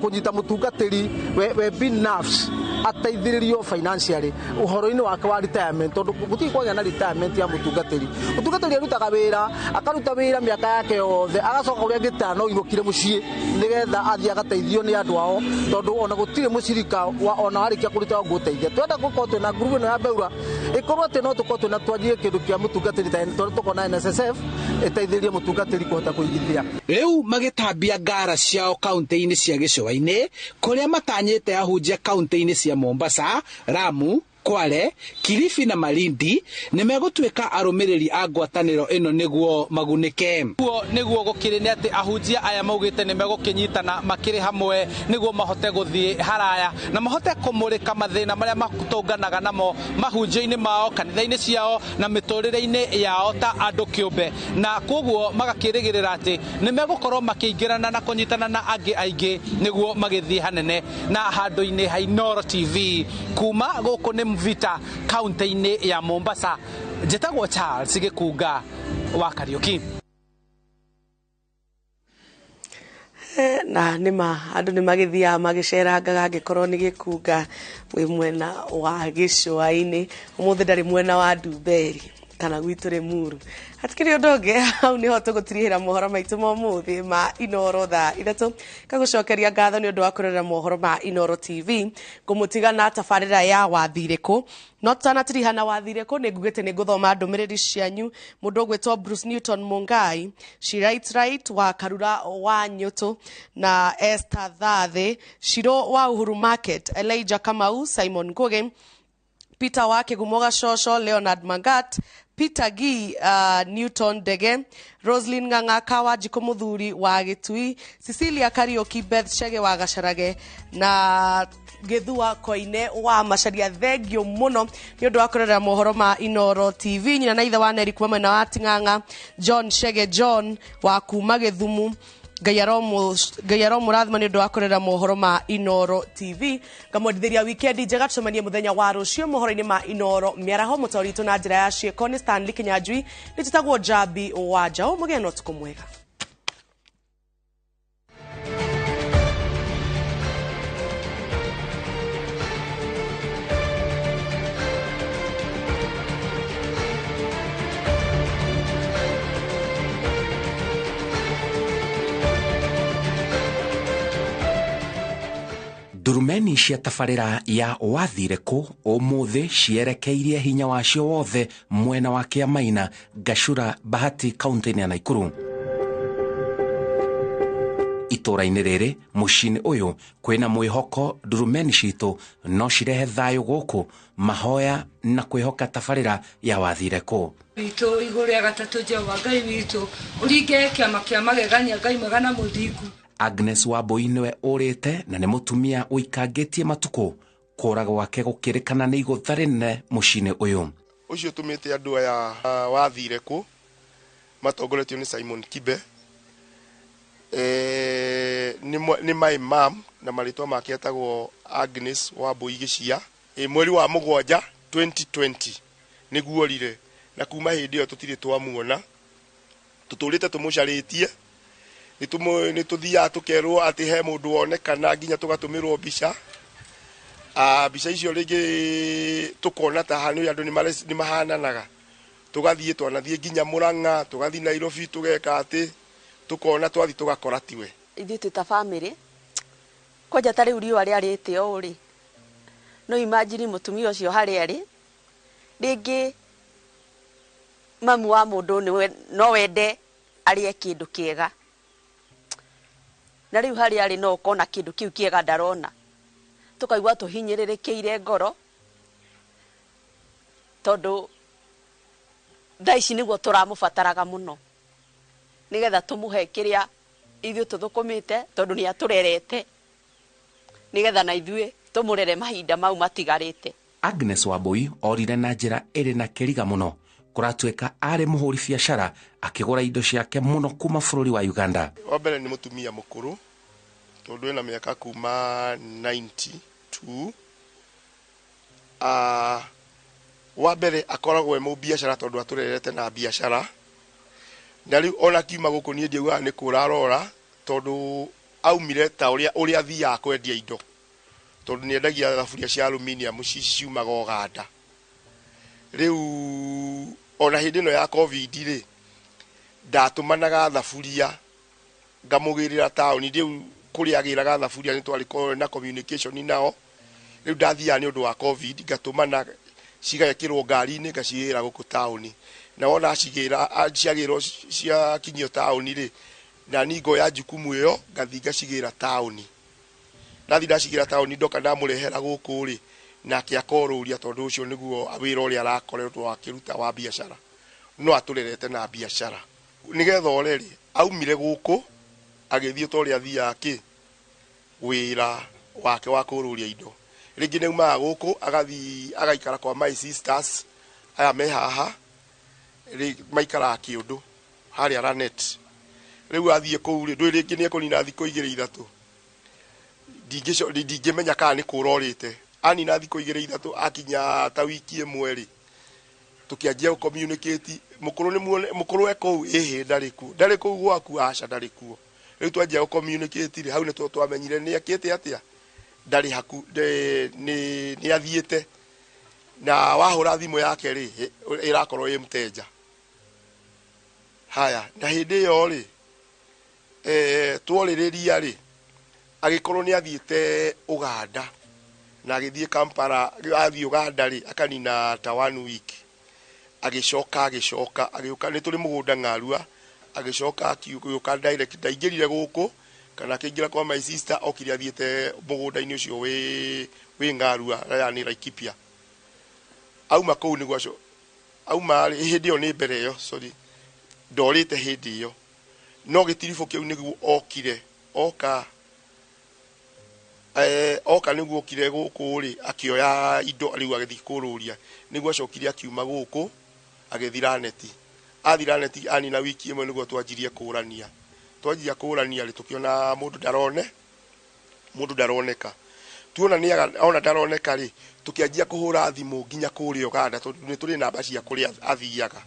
Speaker 13: kũnyita mũtungatĩri we binafsi ateithĩrĩrio financially ũhoro-inĩ wake wa retirement, tondũ gũtirĩ kwagĩa na retirement ya mũtungatĩri. Mũtungatĩri arutaga wĩra, akaruta wĩra mĩaka yake yothe, agacoka kũrĩa gĩtano inũkire mũciĩ nĩgetha athiĩ agateithio nĩ andũ ao, tondũ ona gũtirĩ mũcirika ona warĩkia kũruta wa gũteithia. Twenda gũkorwo twĩna group ĩno ya Beura ĩkorwo atĩ no tũkorwo twĩna twanjie kĩndũ kĩa mũtungatĩri ta tũkona NSSF ĩteithĩrĩrie mũtungatĩri kũhota kũigithia.
Speaker 11: Rĩu magĩtambia ngara ciao kaunti-inĩ cia gĩcũa-inĩ kũrĩa matanyĩte ahunjia kaunti-inĩ cia Mombasa, Lamu, Kwale, Kilifi na Malindi nĩ megũtuĩka arũmĩrĩri a ngwatanĩro ĩno nĩguo magunĩke. Guo nĩguo gũkĩrĩ nĩ atĩ ahunjia aya maugĩte nĩ megũkĩnyitana makĩrĩ hamwe nĩguo mahote gũthiĩ haraya na mahote kũmũrĩka mathĩna marĩa matũnganaga namo mahunjio-inĩ mao, kanitha-inĩ ciao na mĩtũrĩre-inĩ yao ta andũ kĩũmbe, na koguo magakĩrĩgĩrĩra atĩ nĩ megũkorwo makĩingĩrana na kũnyitana na angĩ aingĩ nĩguo magĩthiĩ hanene. Na handũ-inĩ ha Inooro TV kuma gũkũ nĩ Mvita kaunti-inĩ ya Mombasa, njĩtagwo Charles Gĩkunga wa Kariũki.
Speaker 2: Na nĩma andũ nĩ magĩthiaga magĩcerangaga angĩkorwo nĩ gĩkunga wĩ mwena wa gĩcũa-inĩ. Ũmũthĩ ndarĩ mwena wa Ndumberi kana gwitũ Rĩmuru. Hatikĩrĩ ũndũ ũngĩ, hau nĩho tũgũtirihĩra mohoro maitũ ma ũmũthĩ ma Inooro thaa 3. Ngagũcokeria ngatho nĩ ũndũ wa kũrorera mohoro ma Inooro TV. Ngũmũtiga na tabarĩra ya Wathirĩkũ. No tũtanatiriha na Wathirĩkũ, nĩ ngugĩte nĩ ngũthoma ndũmĩrĩri cianyu. Mũndũ ũgwĩtwo Bruce Newton Mungai, She Writes Right wa Karura wa Nyũtũ, na Esther Thathe, Shiro wa Uhuru Market, Elijah Kamau, Simon Ngugi, Peter wa Kĩgumo Gacoco, Leonard Mangat, Peter Gee, Newton Dege, Roslyn Ng'ang'a wa Njikũ Mũthuri wa Gĩtui, Cecilia Kariũki, Beth Chege wa Gacarage, na Gĩthua Koine wa Macaria. Thengio mũno nĩ ũndũ wa kũrorera mohoro ma Inooro TV. Nyina na ithe wa Neri kuma mwena wa Ting'ang'a, John Chege John wa kuma Gĩthumu, Ngai aromũrathima nĩ ũndũ wa kũrorera mohoro ma Inooro TV. Ngamwendithĩria wikendi njega, tũcemanie mũthenya wa rũciũ mohoro-inĩ ma Inooro mĩaraho. Mũtaũri witũ na njĩra ya ciĩko nĩ Stanley Kinyanjui, nĩ njĩtagwo Njambi wa Njaũ. Mũgĩe na ũtukũ mwega.
Speaker 11: Ndurumeni cia tabarĩra ya Wathirĩkũ ũmũthĩ cierekeirie hinya wacio wothe mwena wa Kĩamaina, Gacura, Bahati, kaunti-inĩ ya Naikuru. Itũũra-inĩ rĩrĩ mũciĩ-inĩ ũyũ kwĩna mwĩhoko ndurumeni citũ no cirehe thayũ gũkũ, mahoya na kwĩhoka tabarĩra ya Wathirĩkũ.
Speaker 16: Witũ igũrũ rĩa gatatũ, Jehova Ngai witũ, ũringe kĩama kĩa magegania, Ngai mwega na mũthingu.
Speaker 11: Agnes Wambui nĩwe ũrĩte na nĩ mũtumia ũikangĩtie matukũ. Kũra gwake gũkĩrĩkana nĩ igũtha rĩnene mũciĩ-inĩ ũyũ.
Speaker 17: Ũcio ũtũmĩte andũ aya Wathirĩkũ matongoretio nĩ Simon Kibe, nĩ my mom na marĩtwa make etagwo Agnes Wambui Gĩcia. Mweri wa 7 2020 nĩguo orire, na kuma hĩndĩ ĩyo tũtirĩ twamuona, tũtũrĩte tũmũcarĩtie. Nĩ tũthiaga tũkerwo atĩ he mũndũ wonekana, nginya tũgatũmĩrwo mbica. Mbica icio rĩngĩ tũkona ta hanũ andũ nĩ mahananaga, tũgathiĩ twanathiĩ nginya Mũrang'a, tũgathiĩ Nairobi, tũgeka atĩ tũkona, twathiĩ tũgakora tiwe.
Speaker 19: Ithuĩ twĩ ta bamĩrĩ, kwanja ta rĩu riũa rĩarĩte ũũ rĩ, no imagine mũtumia ũcio harĩa arĩ, rĩngĩ mamu wa mũndũ no wende arĩe kĩndũ kĩega, na rĩu harĩa arĩ no ũkona kĩndũ kĩu kĩega ndarona, tũkaigua tũhinyĩrĩrĩkĩire ngoro, tondũ thaa ici nĩguo tũramũbataraga mũno, nĩgetha tũmũhe kĩrĩa ithuĩ tũthũkũmĩte, tondũ nĩ atũrerete, nĩgetha na ithuĩ tũmũrere mahinda mau matigarĩte.
Speaker 11: Agnes Wambui orire na njĩra ĩrĩ na kĩriga mũno. Kũratuĩka arĩ mũhũri biacara akĩgũra indo ciake mũno kuma bũrũri wa Uganda.
Speaker 17: Wa mbere nĩ mũtumia mũkũrũ, tondũ ena mĩaka kuma 92. Wa mbere akoragwo e mũbiacara tondũ atũrerete na biacara. Na rĩu ona kiuma gũkũ niĩ ndiugaga nĩ kũra arora, tondũ aumire ta ũrĩa athiaga kwendia indo, tondũ nĩ endagia thaburia cia aluminium ciumaga Ũganda. Rĩu ona hĩndĩ ĩno ya COVID rĩ, ndatũmanaga thaburia ngamũgĩrĩra taũni. Rĩu kũrĩa agĩraga thaburia nĩ twarĩ na communication nao. Rĩu ndathiaga nĩ ũndũ wa COVID ngatũmana cigekĩrwo ngari-inĩ ngacigĩra gũkũ taũni, na wona ciagĩrwo ciakinyio taũni rĩ, na niĩ ngoya jukumu ĩyo ngathiĩ ngacigĩra taũni. Ndathiĩ ndacigĩra taũni ndoka ndamũrehera gũkũ rĩ, nake akorũria, tondũ ũcio nĩguo wĩra ũrĩa arakoretwo akĩruta wa biacara, no atũrerete na biacara. Nĩgetha ore rĩ, aumire gũkũ agĩthiĩ ta ũrĩa athiaga kĩ wĩra wake wa kũrũria indo. Rĩngĩ nĩ aumaga gũkũ agathiĩ agaikara kwa my sisters aya me haha, maikaraga kĩũndũ harĩa Lanet. Rĩu athiĩ kũu rĩ, ndũĩ rĩngĩ nĩ ekũnina thikũ 2 3, ndingĩmenya kana nĩ kũra orĩte. Anina thikũ 2 3 akinya ta wiki ĩmwe rĩ, tũkĩanjia gũ-communicate. Mũkũrũ e kũu, ĩhĩ ndarĩ kuo, ndarĩ kũu gwaku, aca ndarĩ kuo. Rĩu twanjia gũ communicate rĩ, hau nĩ twamenyire nĩ ekĩte atĩa, ndarĩ haku, nĩ athiĩte. Na wahũra thimũ yake rĩ, ĩrakorwo ĩ mteja. Haya, na hĩndĩ ĩyo rĩ, tworĩrĩria rĩ, agĩkorwo nĩ athiĩte Uganda na agĩthiĩ Kampala. Athiĩ Uganda rĩ, akanina ta 1 week, agĩcoka agĩũka, nĩ tũrĩ mũgũnda Ng'arua, agĩcoka agĩũka direct, ndaingĩrire gũkũ kana akĩingĩra kwa my sister, okire athiĩte mũgũnda-inĩ ũcio wĩ Ng'arua, yani Laikipia. Auma kũu nĩguo auma rĩ, hĩndĩ ĩyo nĩ mbere ĩyo, sorry, ndorĩte hĩndĩ ĩyo, no gĩtiribũ kĩu nĩguo okire, oka oka nĩguo okire gũkũ rĩ, akĩoya indo rĩu agĩthiĩ kũrũria, nĩguo acokire akiuma gũkũ agĩthiĩ Laneti. Athiĩ Laneti anina wiki ĩmwe nĩguo twanjirie kũrania. Twanjia kũrania rĩ, tũkĩona mũndũ ndaroneka. Tuona nĩ ona ndaroneka rĩ, tũkĩanjia kũhũra thimũ nginya kũrĩa Uganda, tondũ nĩ tũrĩ namba cia kũrĩa athiaga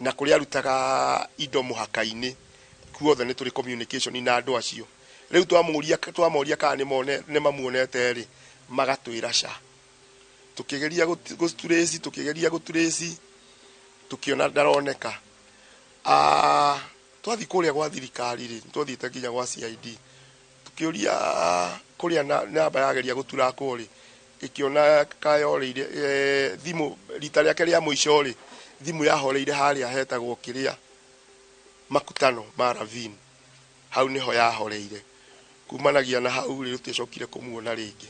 Speaker 17: na kũrĩa arutaga indo mũhaka-inĩ, kuothe nĩ tũrĩ communication na andũ acio. Rĩu twamoria kana nĩ mamuonete rĩ, magatwĩra ca. Tũkĩgeria gũturĩci, tũkĩona ndaroneka. Twathiĩ kũrĩa gwa thirikari rĩ, twathiĩte nginya gwa CID, tũkĩũria kũrĩa namba yageria gũturakwo rĩ, ĩkĩona kayoreire thimũ rita rĩake rĩa mũico rĩ, thimũ yahoreire harĩa hetagwo kĩrĩa makutano ma Ravine, hau nĩho yahoreire. Kumanagia na hau rĩ, tũtiacokire kũmuona rĩngĩ.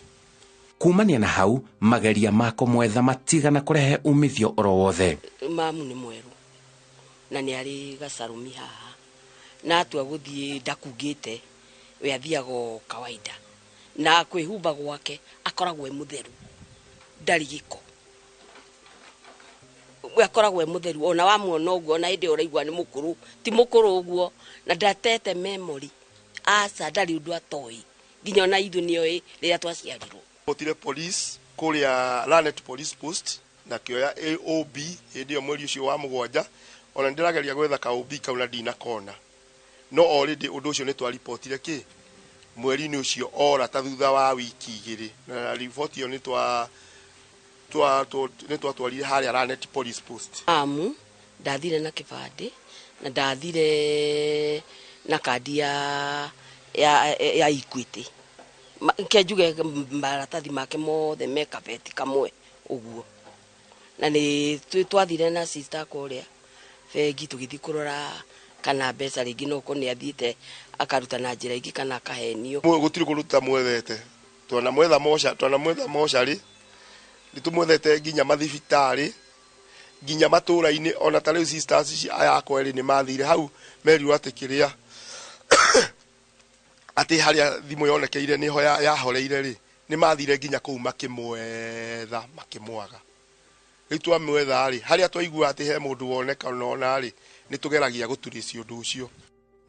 Speaker 4: Kumania na hau, mageria ma kũmwetha matigana kũrehe umithio oro wothe.
Speaker 18: Mamu nĩ mwerũ na nĩ arĩ gacarũmi haha, na atua gũthiĩ ndakungĩte, we athiaga o kawaida, na kwĩhumba gwake akoragwo e mũtheru, ndarĩ gĩko, we akoragwo e mũtheru. Ona wamuona ũguo, ona hĩndĩ ĩyo ũraigua nĩ mũkũrũ, ti mũkũrũ ũguo, na ndatete memory, aca, ndarĩ ũndũ atoĩ, nginya ona ithuĩ nĩoĩ rĩrĩa twaciarirwo.
Speaker 17: Gũtire police kũrĩa Lanet Police Post, na kĩoya AOB hĩndĩ ĩyo mweri ũcio wa 7, ona ndĩrageria gwetha ka OB kau na ndinakona. No already ũndũ ũcio nĩ twaripotire kĩ mweri-inĩ ũcio ora ta thutha wa wiki 2, na riboti ĩyo nĩ twatwarire harĩa Lanet Police Post.
Speaker 18: Amu ndathire na kĩbandĩ na ndathire na kandi ya Equity, ke njuge maratathi make mothe me kabeti kamwe ũguo. Na nĩ twathire na sister kũrĩa bengi tũgĩthiĩ kũrora kana mbeca rĩngĩ no ũkorwo nĩ athiĩte akaruta na njĩra ingĩ kana akahenio.
Speaker 17: Gũtirĩ kũndũ tũtamwethete, twanamwetha mocarĩ, nĩ tũmwethete nginya mathibitarĩ, nginya matũũra-inĩ. Ona ta rĩu sisters ici aya akwa erĩ nĩ mathire hau merirwo atĩ kĩrĩa atĩ harĩa thimũ yonekeire nĩho yahoreire rĩ, nĩ mathire nginya kũu makĩmwetha makĩmwaga. Rĩu twamwetha rĩ, harĩa twaigua atĩ he mũndũ woneka ona rĩ, nĩ tũgeragia gũturĩcia ũndũ ũcio.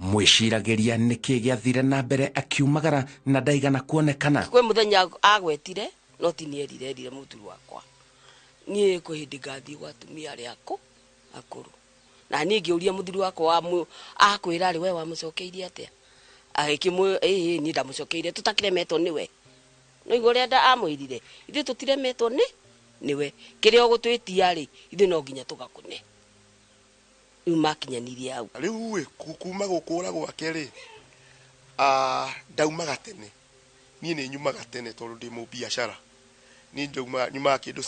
Speaker 4: Mwĩciragĩria nĩkĩ gĩathire na mbere akiumagara na ndaigana kuonekana.
Speaker 18: Kwĩ mũthenya agwetire, no ti niĩ erire mũthuri wakwa, niĩ kwĩ hĩndĩ ngathiĩ gwa atumia arĩa akũrũ. Na niĩ ngĩũria mũthuri wakwa akwĩra rĩ, we wamũcokeirie atĩa? Agĩkĩmwĩra ĩĩ niĩ ndamũcokeire tũtakiremetwo nĩwe. No igua ũrĩa amwĩrire, ithuĩ tũtiremetwo nĩwe, kĩrĩa ũgũtwĩtia rĩ, ithuĩ no nginya tũgakũne. Rĩu makinyanirie hau.
Speaker 17: Rĩu ĩ, kuma gũkũra gwake rĩ, ndaumaga tene. Niĩ nĩ nyumaga tene tondũ ndĩ mũbiacara. Niĩ nyumaga kĩndũ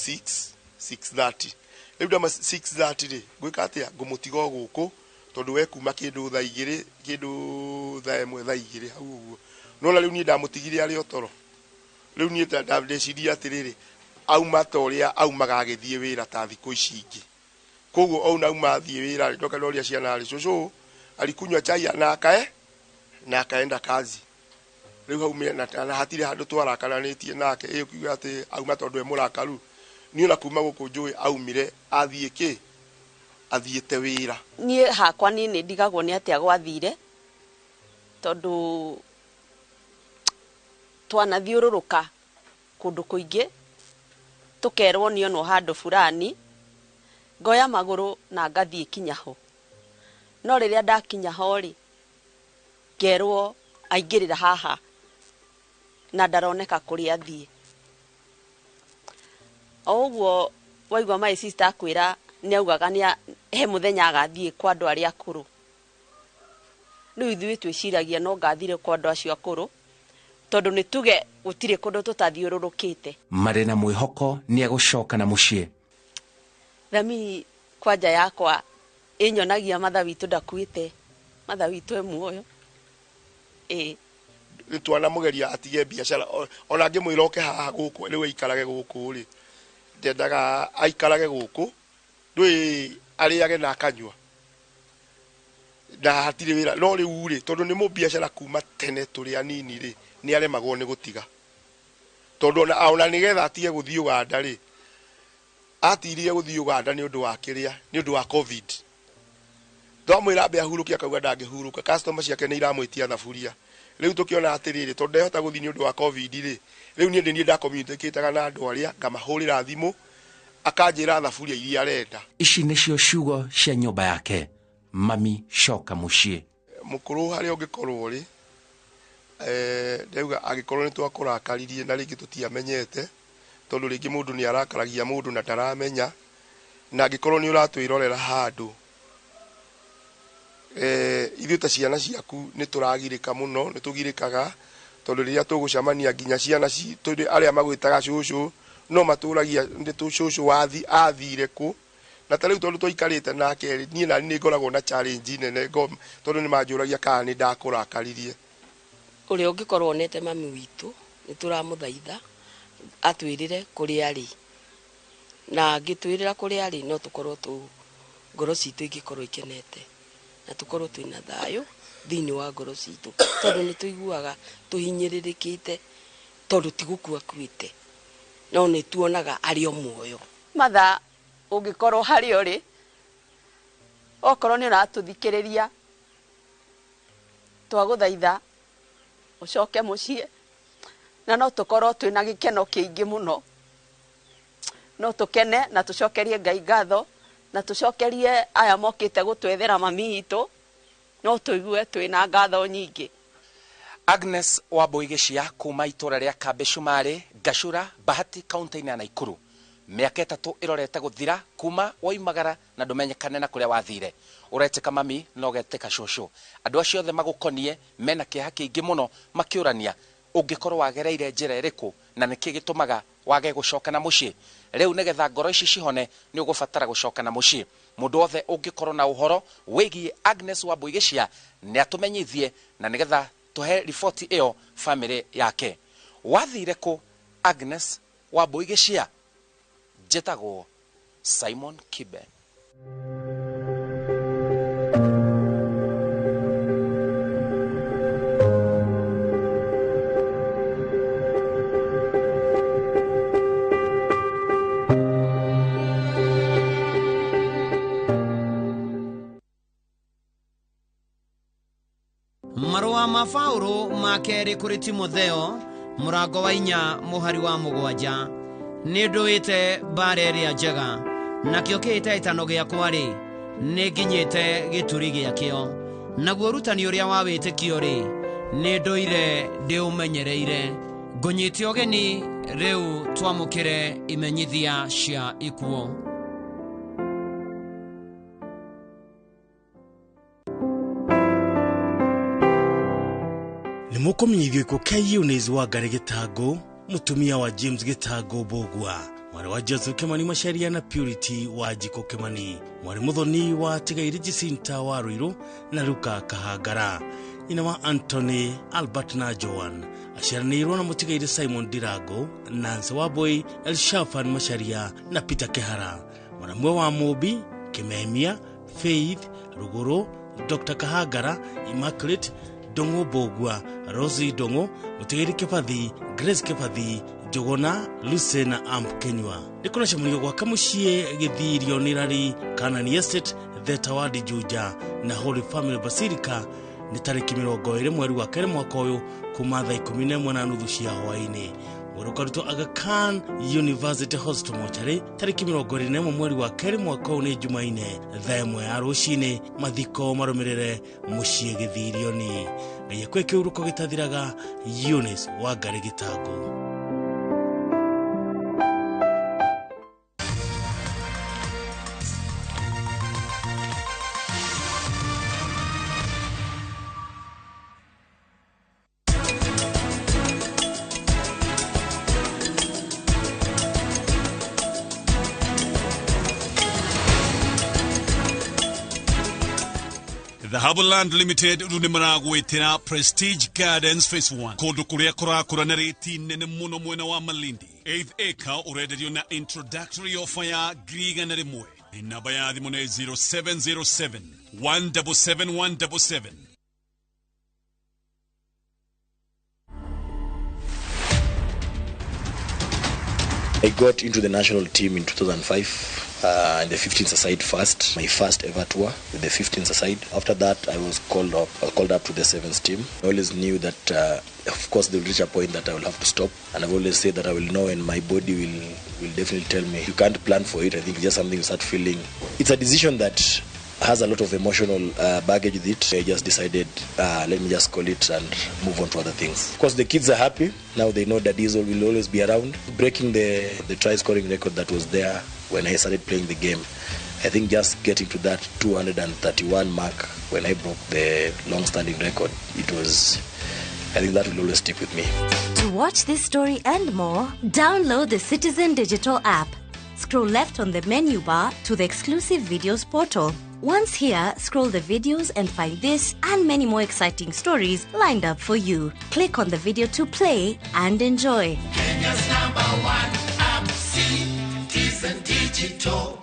Speaker 17: 6:30. Rĩu ndauma 6:30 rĩ, ngwĩka atĩa? Ngũmũtiga o gũkũ tondũ we kuma kĩndũ thaa 2, kĩndũ thaa 1, thaa 2 hau ũguo. No na rĩu niĩ ndamũtigire arĩ o toro. Rĩu niĩ ndeciria atĩrĩrĩ, auma ta ũrĩa aumaga agĩthiĩ wĩra ta thikũ ici ingĩ. Koguo ona auma athiĩ wĩra rĩ, ndoka ndoria ciana rĩ, cũcũ alikunywa chai na akae na akaenda kazi. Rĩu hau na hatirĩ handũ twarakaranĩtie nake, ĩ ũkiuga atĩ auma tondũ e mũrakaru. Niĩ ona kuma gũkũ njũĩ aumire athiĩ kĩ? Athiĩte wĩra.
Speaker 19: Niĩ hakwa niĩ nĩ ndigagwo nĩ atĩa gwathire, tondũ twanathiũrũrũka kũndũ kũingĩ, tũkerwo nĩ onwo handũ fulani, ngoya magũrũ na ngathiĩ kinya ho. No rĩrĩa ndakinya ho rĩ, Ngerwo aingĩrĩra haha na ndaroneka kũrĩa athiĩ. O ũguo waigua my sister akwĩra nĩ augaga nĩ he mũthenya agathiĩ kwa andũ arĩa akũrũ. Rĩu ithuĩ twĩciragia no ngathire kwa andũ acio akũrũ tondũ nĩ tuge gũtirĩ kũndũ tũtathiũrũrũkĩte.
Speaker 4: Marĩ na mwĩhoko nĩ egũcoka na mũciĩ.
Speaker 19: Thamiri kwanja yakwa ĩnyonagia matha witũ ndakuĩte, matha witũ e muoyo. Ĩĩ.
Speaker 17: Twanamugeria atige biacara ona ngĩmwĩra oke haha gũkũ rĩu aikarage gũkũ rĩ, ndendaga aikarage gũkũ ndũĩ arĩage na akanyua na hatirĩ wĩra. No rĩu rĩ, tondũ nĩ mũbiacara kuma tene tũrĩ anini rĩ, nĩ aremagwo nĩ gũtiga tondũ ona nĩgetha atige gũthiĩ Uganda rĩ, atirire gũthiĩ Uganda nĩ ũndũ wa kĩrĩa, nĩ ũndũ wa COVID. Twamwĩra ambe ahurũke akauga ndangĩhurũka, customer ciake nĩ iramwĩtia thaburia. Rĩu tũkĩona atĩrĩrĩ, tondũ ndehota gũthiĩ nĩ ũndũ wa COVID rĩ, rĩu niĩ nĩ niĩ ndacommunicataga na andũ arĩa ngamahũrĩra thimũ akanjĩra thaburia iria arenda.
Speaker 4: Ici nĩcio ciugo cia nyũmba yake, mami coka mũciĩ.
Speaker 17: Mũkũrũ harĩa ũngĩkorwo rĩ, ndauga angĩkorwo nĩ twakũrakaririe na rĩngĩ tũtiamenyete, tondũ rĩngĩ mũndũ nĩ arakaragia mũndũ na ndaramenya, na angĩkorwo nĩ ũratwĩrorera handũ, ithuĩ ta ciana ciaku nĩ tũragirĩka mũno, nĩ tũgirĩkaga tondũ rĩrĩa tũgũcemania nginya ciana tondũ arĩa magwĩtaga cũcũ no matũragia nĩ cũcũ athire kũ. Na ta rĩu tondũ twaikarĩte nake rĩ, niĩ nani nĩ ngoragwo na challenge nene tondũ nĩ manjũragia kana nĩ ndakũrakaririe.
Speaker 18: Ũrĩa ũngĩkorwo onete mami witũ nĩ tũramũthaitha atwĩrĩre kũrĩa arĩ, na angĩtwĩrĩra kũrĩa arĩ no tũkorwo ngoro citũ ingĩkorwo ikenete na tũkorwo twĩna thayũ thĩinĩ wa ngoro citũ, tondũ nĩ tũiguaga tũhinyĩrĩrĩkĩte tondũ ti gũkua akuĩte, no nĩ tuonaga arĩ o muoyo.
Speaker 19: Matha ũngĩkorwo harĩa ũrĩ, okorwo nĩ ũratũthikĩrĩria, twagũthaitha ũcoke mũciĩ, na no tũkorwo twĩna gĩkeno kĩingĩ mũno, no tũkene na tũcokerie Ngai ngatho, na tũcokerie aya mokĩte gũtwethera mami witũ, no tũigue twĩna ngatho nyingĩ.
Speaker 4: Agnes Wambui Gĩcia kuma itũra rĩa Kambĩ Cumarĩ, Gacura, Bahati, kaunti-inĩ ya Naikuru. Mĩaka 3 ĩrorete gũthira kuma woimagara na ndũmenyekane na kũrĩa wathire. Ũretĩka mami na ũgetĩka cũcũ. Andũ acio othe magũkonie mena kĩeha kĩingĩ mũno makĩũrania ũngĩkorwo wagereire njĩra ĩrĩkũ na nĩkĩ gĩtũmaga wage gũcoka na mũciĩ. Rĩu nĩgetha ngoro ici cihone nĩ ũgũbatara gũcoka na mũciĩ. Mũndũ wothe ũngĩkorwo na ũhoro wĩgiĩ Agnes Wambui Gĩcia nĩ atũmenyithie na nĩgetha tũhe riboti ĩyo famĩlĩ yake. Wathire kũ Agnes Wambui Gĩcia? Njĩtagwo Simon Kibe.
Speaker 1: Marũa ma Paũlũ ma kerĩ kũrĩ Timotheo mũrango wa 4 mũhari wa 7. Nĩ ndũĩte mbara ĩrĩa njega, nakĩo kĩhĩtahĩtano gĩakwa rĩ, nĩ nginyĩte gĩturi gĩakĩo. Naguo ũrutani ũrĩa wa wĩtĩkio rĩ, nĩ ndũire ndĩũmenyereire. Ngũnyite ũgeni rĩu twamũkĩre imenyithia cia ikuũ.
Speaker 8: Nĩ mũkũmenyithio ikuũ kĩa Eunice Wangari Gĩtangũ, mũtumia wa James Gĩtangũ Mbũgua, mwarĩ wa Joseph Kimani Macharia na Purity wa Njikũ Kimani, mwarĩ mũthoni wa Tigairi Jacinta wa Ruiru na Luka Kahangara, nyina wa Anthony, Albert na Joan, aciaranĩirwo na mũtigairĩ Simon Ndirango, Nancy Wambui, Elshafan Macharia na Peter Kehara, mwanamwe wa Mũmbi, Kimemia, Faith Ruguru, Dr. Kahangara, Immaculate Ndung'u Mbũgua, Rosie Ndung'u, Mũtigairĩ Kĩbathi, Grace Kĩbathi, Njũgũna, Lucy na Amp Kenyua. Nĩ kũracemanio gwake mũciĩ Gĩthirio nĩ Rari, Canaan Estate, Theta Ward Juja na Holy Family Basilica nĩ tarĩki 20 mweri wa 2 mwaka ũyũ kuma thaa 11:30 cia hwaĩ-inĩ. Mwĩrĩ ũkarutwo Aga Khan University Hospital mocarĩ tarĩki 21 mweri wa kerĩ mwaka ũyũ nĩ Jumaine thaa 1 ya rũcinĩ. Mathiko marũmĩrĩre mũciĩ Gĩthirioni. Ngai akwe kĩhuruko gĩtathiraga. Eunice Wangari Gĩtangũ.
Speaker 6: Dhahabu Land Limited rĩu nĩ maragwĩtĩra Prestige Gardens Phase 1 kũndũ kũrĩa kũrakũra na rĩti nene mũno mwena wa Malindi. 8th acre ũrenderio na introductory offer ya 100,000. Namba ya thimũ nĩ 0707 177 177.
Speaker 9: I got into the national team in 2005. In the 15s aside first, my first ever tour with the 15s aside. After that, I was called up to the 7s team. I always knew that, of course, they will reach a point that I will have to stop. And I've always said that I will know, and my body will definitely tell me. You can't plan for it. I think it's just something you start feeling. It's a decision that has a lot of emotional baggage with it. I just decided, let me just call it and move on to other things. Of course, the kids are happy. Now they know that Diesel will always be around. Breaking the try-scoring record that was there when I started playing the game. I think just getting to that 231 mark when I broke the long-standing record, it was, I think that will always stick with me.
Speaker 20: To watch this story and more, download the Citizen Digital app. Scroll left on the menu bar to the exclusive videos portal. Once here, scroll the videos and find this and many more exciting stories lined up for you. Click on the video to play and enjoy.
Speaker 21: Kenya's number one app, Citizen Digital.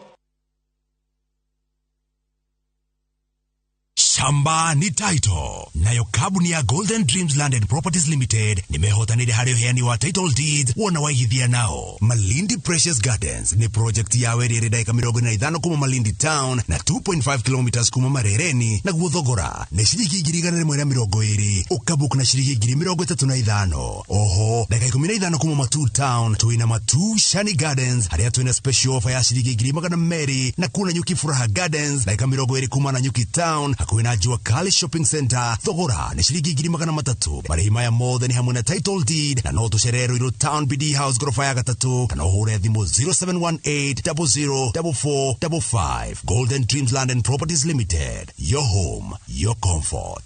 Speaker 22: Shamba ni title. Nayo kabuni ya Golden Dreams Land and Properties Limited nimehotanire harĩ ũheani wa title deeds wona waigithia nao. Malindi Precious Gardens ni project ya weri ĩrĩ ndagĩka 45 kuma Malindi Town na 2.5 kilometers kuma Marereni, naguo thogora nĩ ciringi 120,000 ũkabook na ciringi 35,000. Oho ndagĩka 15 kuma Matuu Town twĩna Matuu Shani Gardens harĩa twĩna special offer ya ciringi 200,000 na kuna Nyuki Furaha Gardens ndagĩka 20 kuma na Nyuki Town hakuhĩ na Jua Kali Shopping Center thogora nĩ ciringi 300,000. Marĩhi maya mothe nĩ hamwe na title deed na no tũcerere Ruiru Town BD House gorofa ya gatatu kana ũhũre thimũ 0718 0044 55. Golden Dreams Land and Properties Limited, your home, your comfort.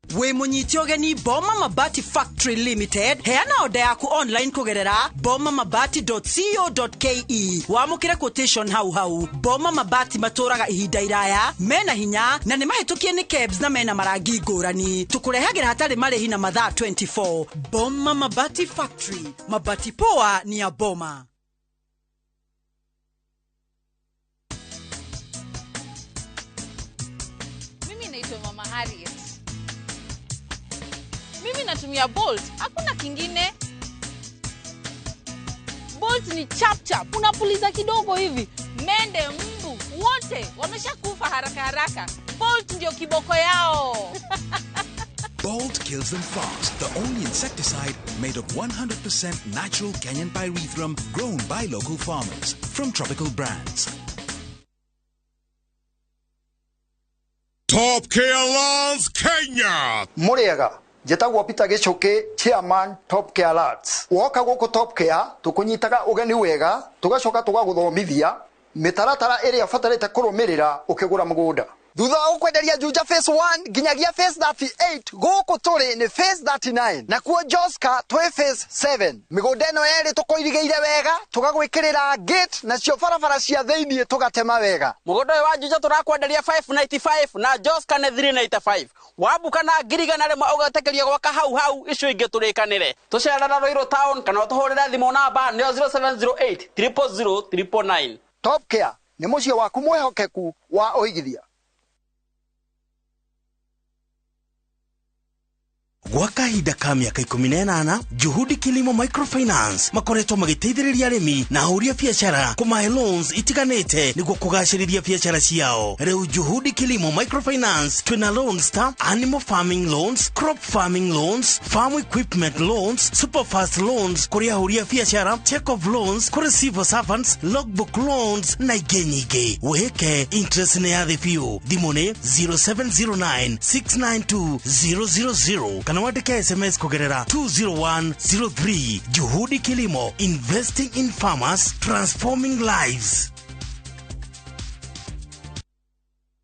Speaker 24: Wĩ mũnyite ũgeni Boma Mabati Factory Limited. Heana oda yaku online kũgerera bomamabati.co.ke. Wamũkĩre quotation hau hau. Boma Mabati matũraga ihinda iraya, mena hinya na nĩ mahĩtũkie nĩ KEBS na mena marangi ngũrani. Tũkũrehagĩra hatarĩ marĩhi na mathaa 24. Boma Mabati Factory, mabati poa ni ya Boma.
Speaker 27: Mimi naitwa Mama Harriet. Mimi natumia Bolt, hakuna kingine. Bolt ni chap chap, unapuliza kidogo hivi, mende, mbu, wote wameshakufa haraka haraka. Bolt ndio kiboko yao.
Speaker 28: Bolt kills them fast, the only insecticide made of 100% natural Kenyan pyrethrum grown by local farmers from Tropical Brands.
Speaker 3: Top Care Lands Kenya.
Speaker 29: Muriega. Njĩtagwo Peter Gĩchũkĩ, chairman Top Care Lands. Woka gũkũ Top Care tũkũnyitaga ũgeni wega, tũgacoka tũgagũthomithia mĩtaratara ĩrĩa ũbatarĩte kũrũmĩrĩra ũkĩgũra mũgũnda. Thutha wa gũkwenderia Juja phase 1 nginyagia phase 38, gũkũ tũrĩ nĩ phase 39 nakuo Joska twĩ phase 7. Mĩgũnda ĩno yerĩ tũkũirigĩire wega, tũgagwĩkĩrĩra gate nacio barabara cia thĩiniĩ tũgatema wega.
Speaker 30: Mũgũnda ũyũ wa Juja tũrakwenderia 595 na Joska nĩ 395. Wabuka na 100,000 ũgetĩkĩrio gwaka hau hau, icio ingĩ tũrĩkanĩre. Tũcerera Ruiru Town kana ũtũhũrĩre thimũ namba nĩyo 0708 000 999.
Speaker 29: Top Care nĩ mũciĩ waku mwĩhokeku wa ũigithia.
Speaker 8: Gwa kahinda ka mĩaka 18, Juhudi Kilimo Microfinance makoretwo magĩteithĩrĩria arĩmi na ahũri a biacara kũmahe loans itiganĩte nĩguo kũgacĩrithia biacara ciao. Rĩu Juhudi Kilimo Microfinance twĩna loans ta animal farming loans, crop farming loans, farm equipment loans, superfast loans kũrĩ ahũri a biacara, check off loans kũrĩ civil servants, logbook loans na ingĩ nyingĩ. Wĩhĩke interest nĩ ya thĩ biũ. Thimũ nĩ 0709 692 000 kana wandĩke SMS kũgerera 20103. Juhudi Kilimo, investing in farmers, transforming lives.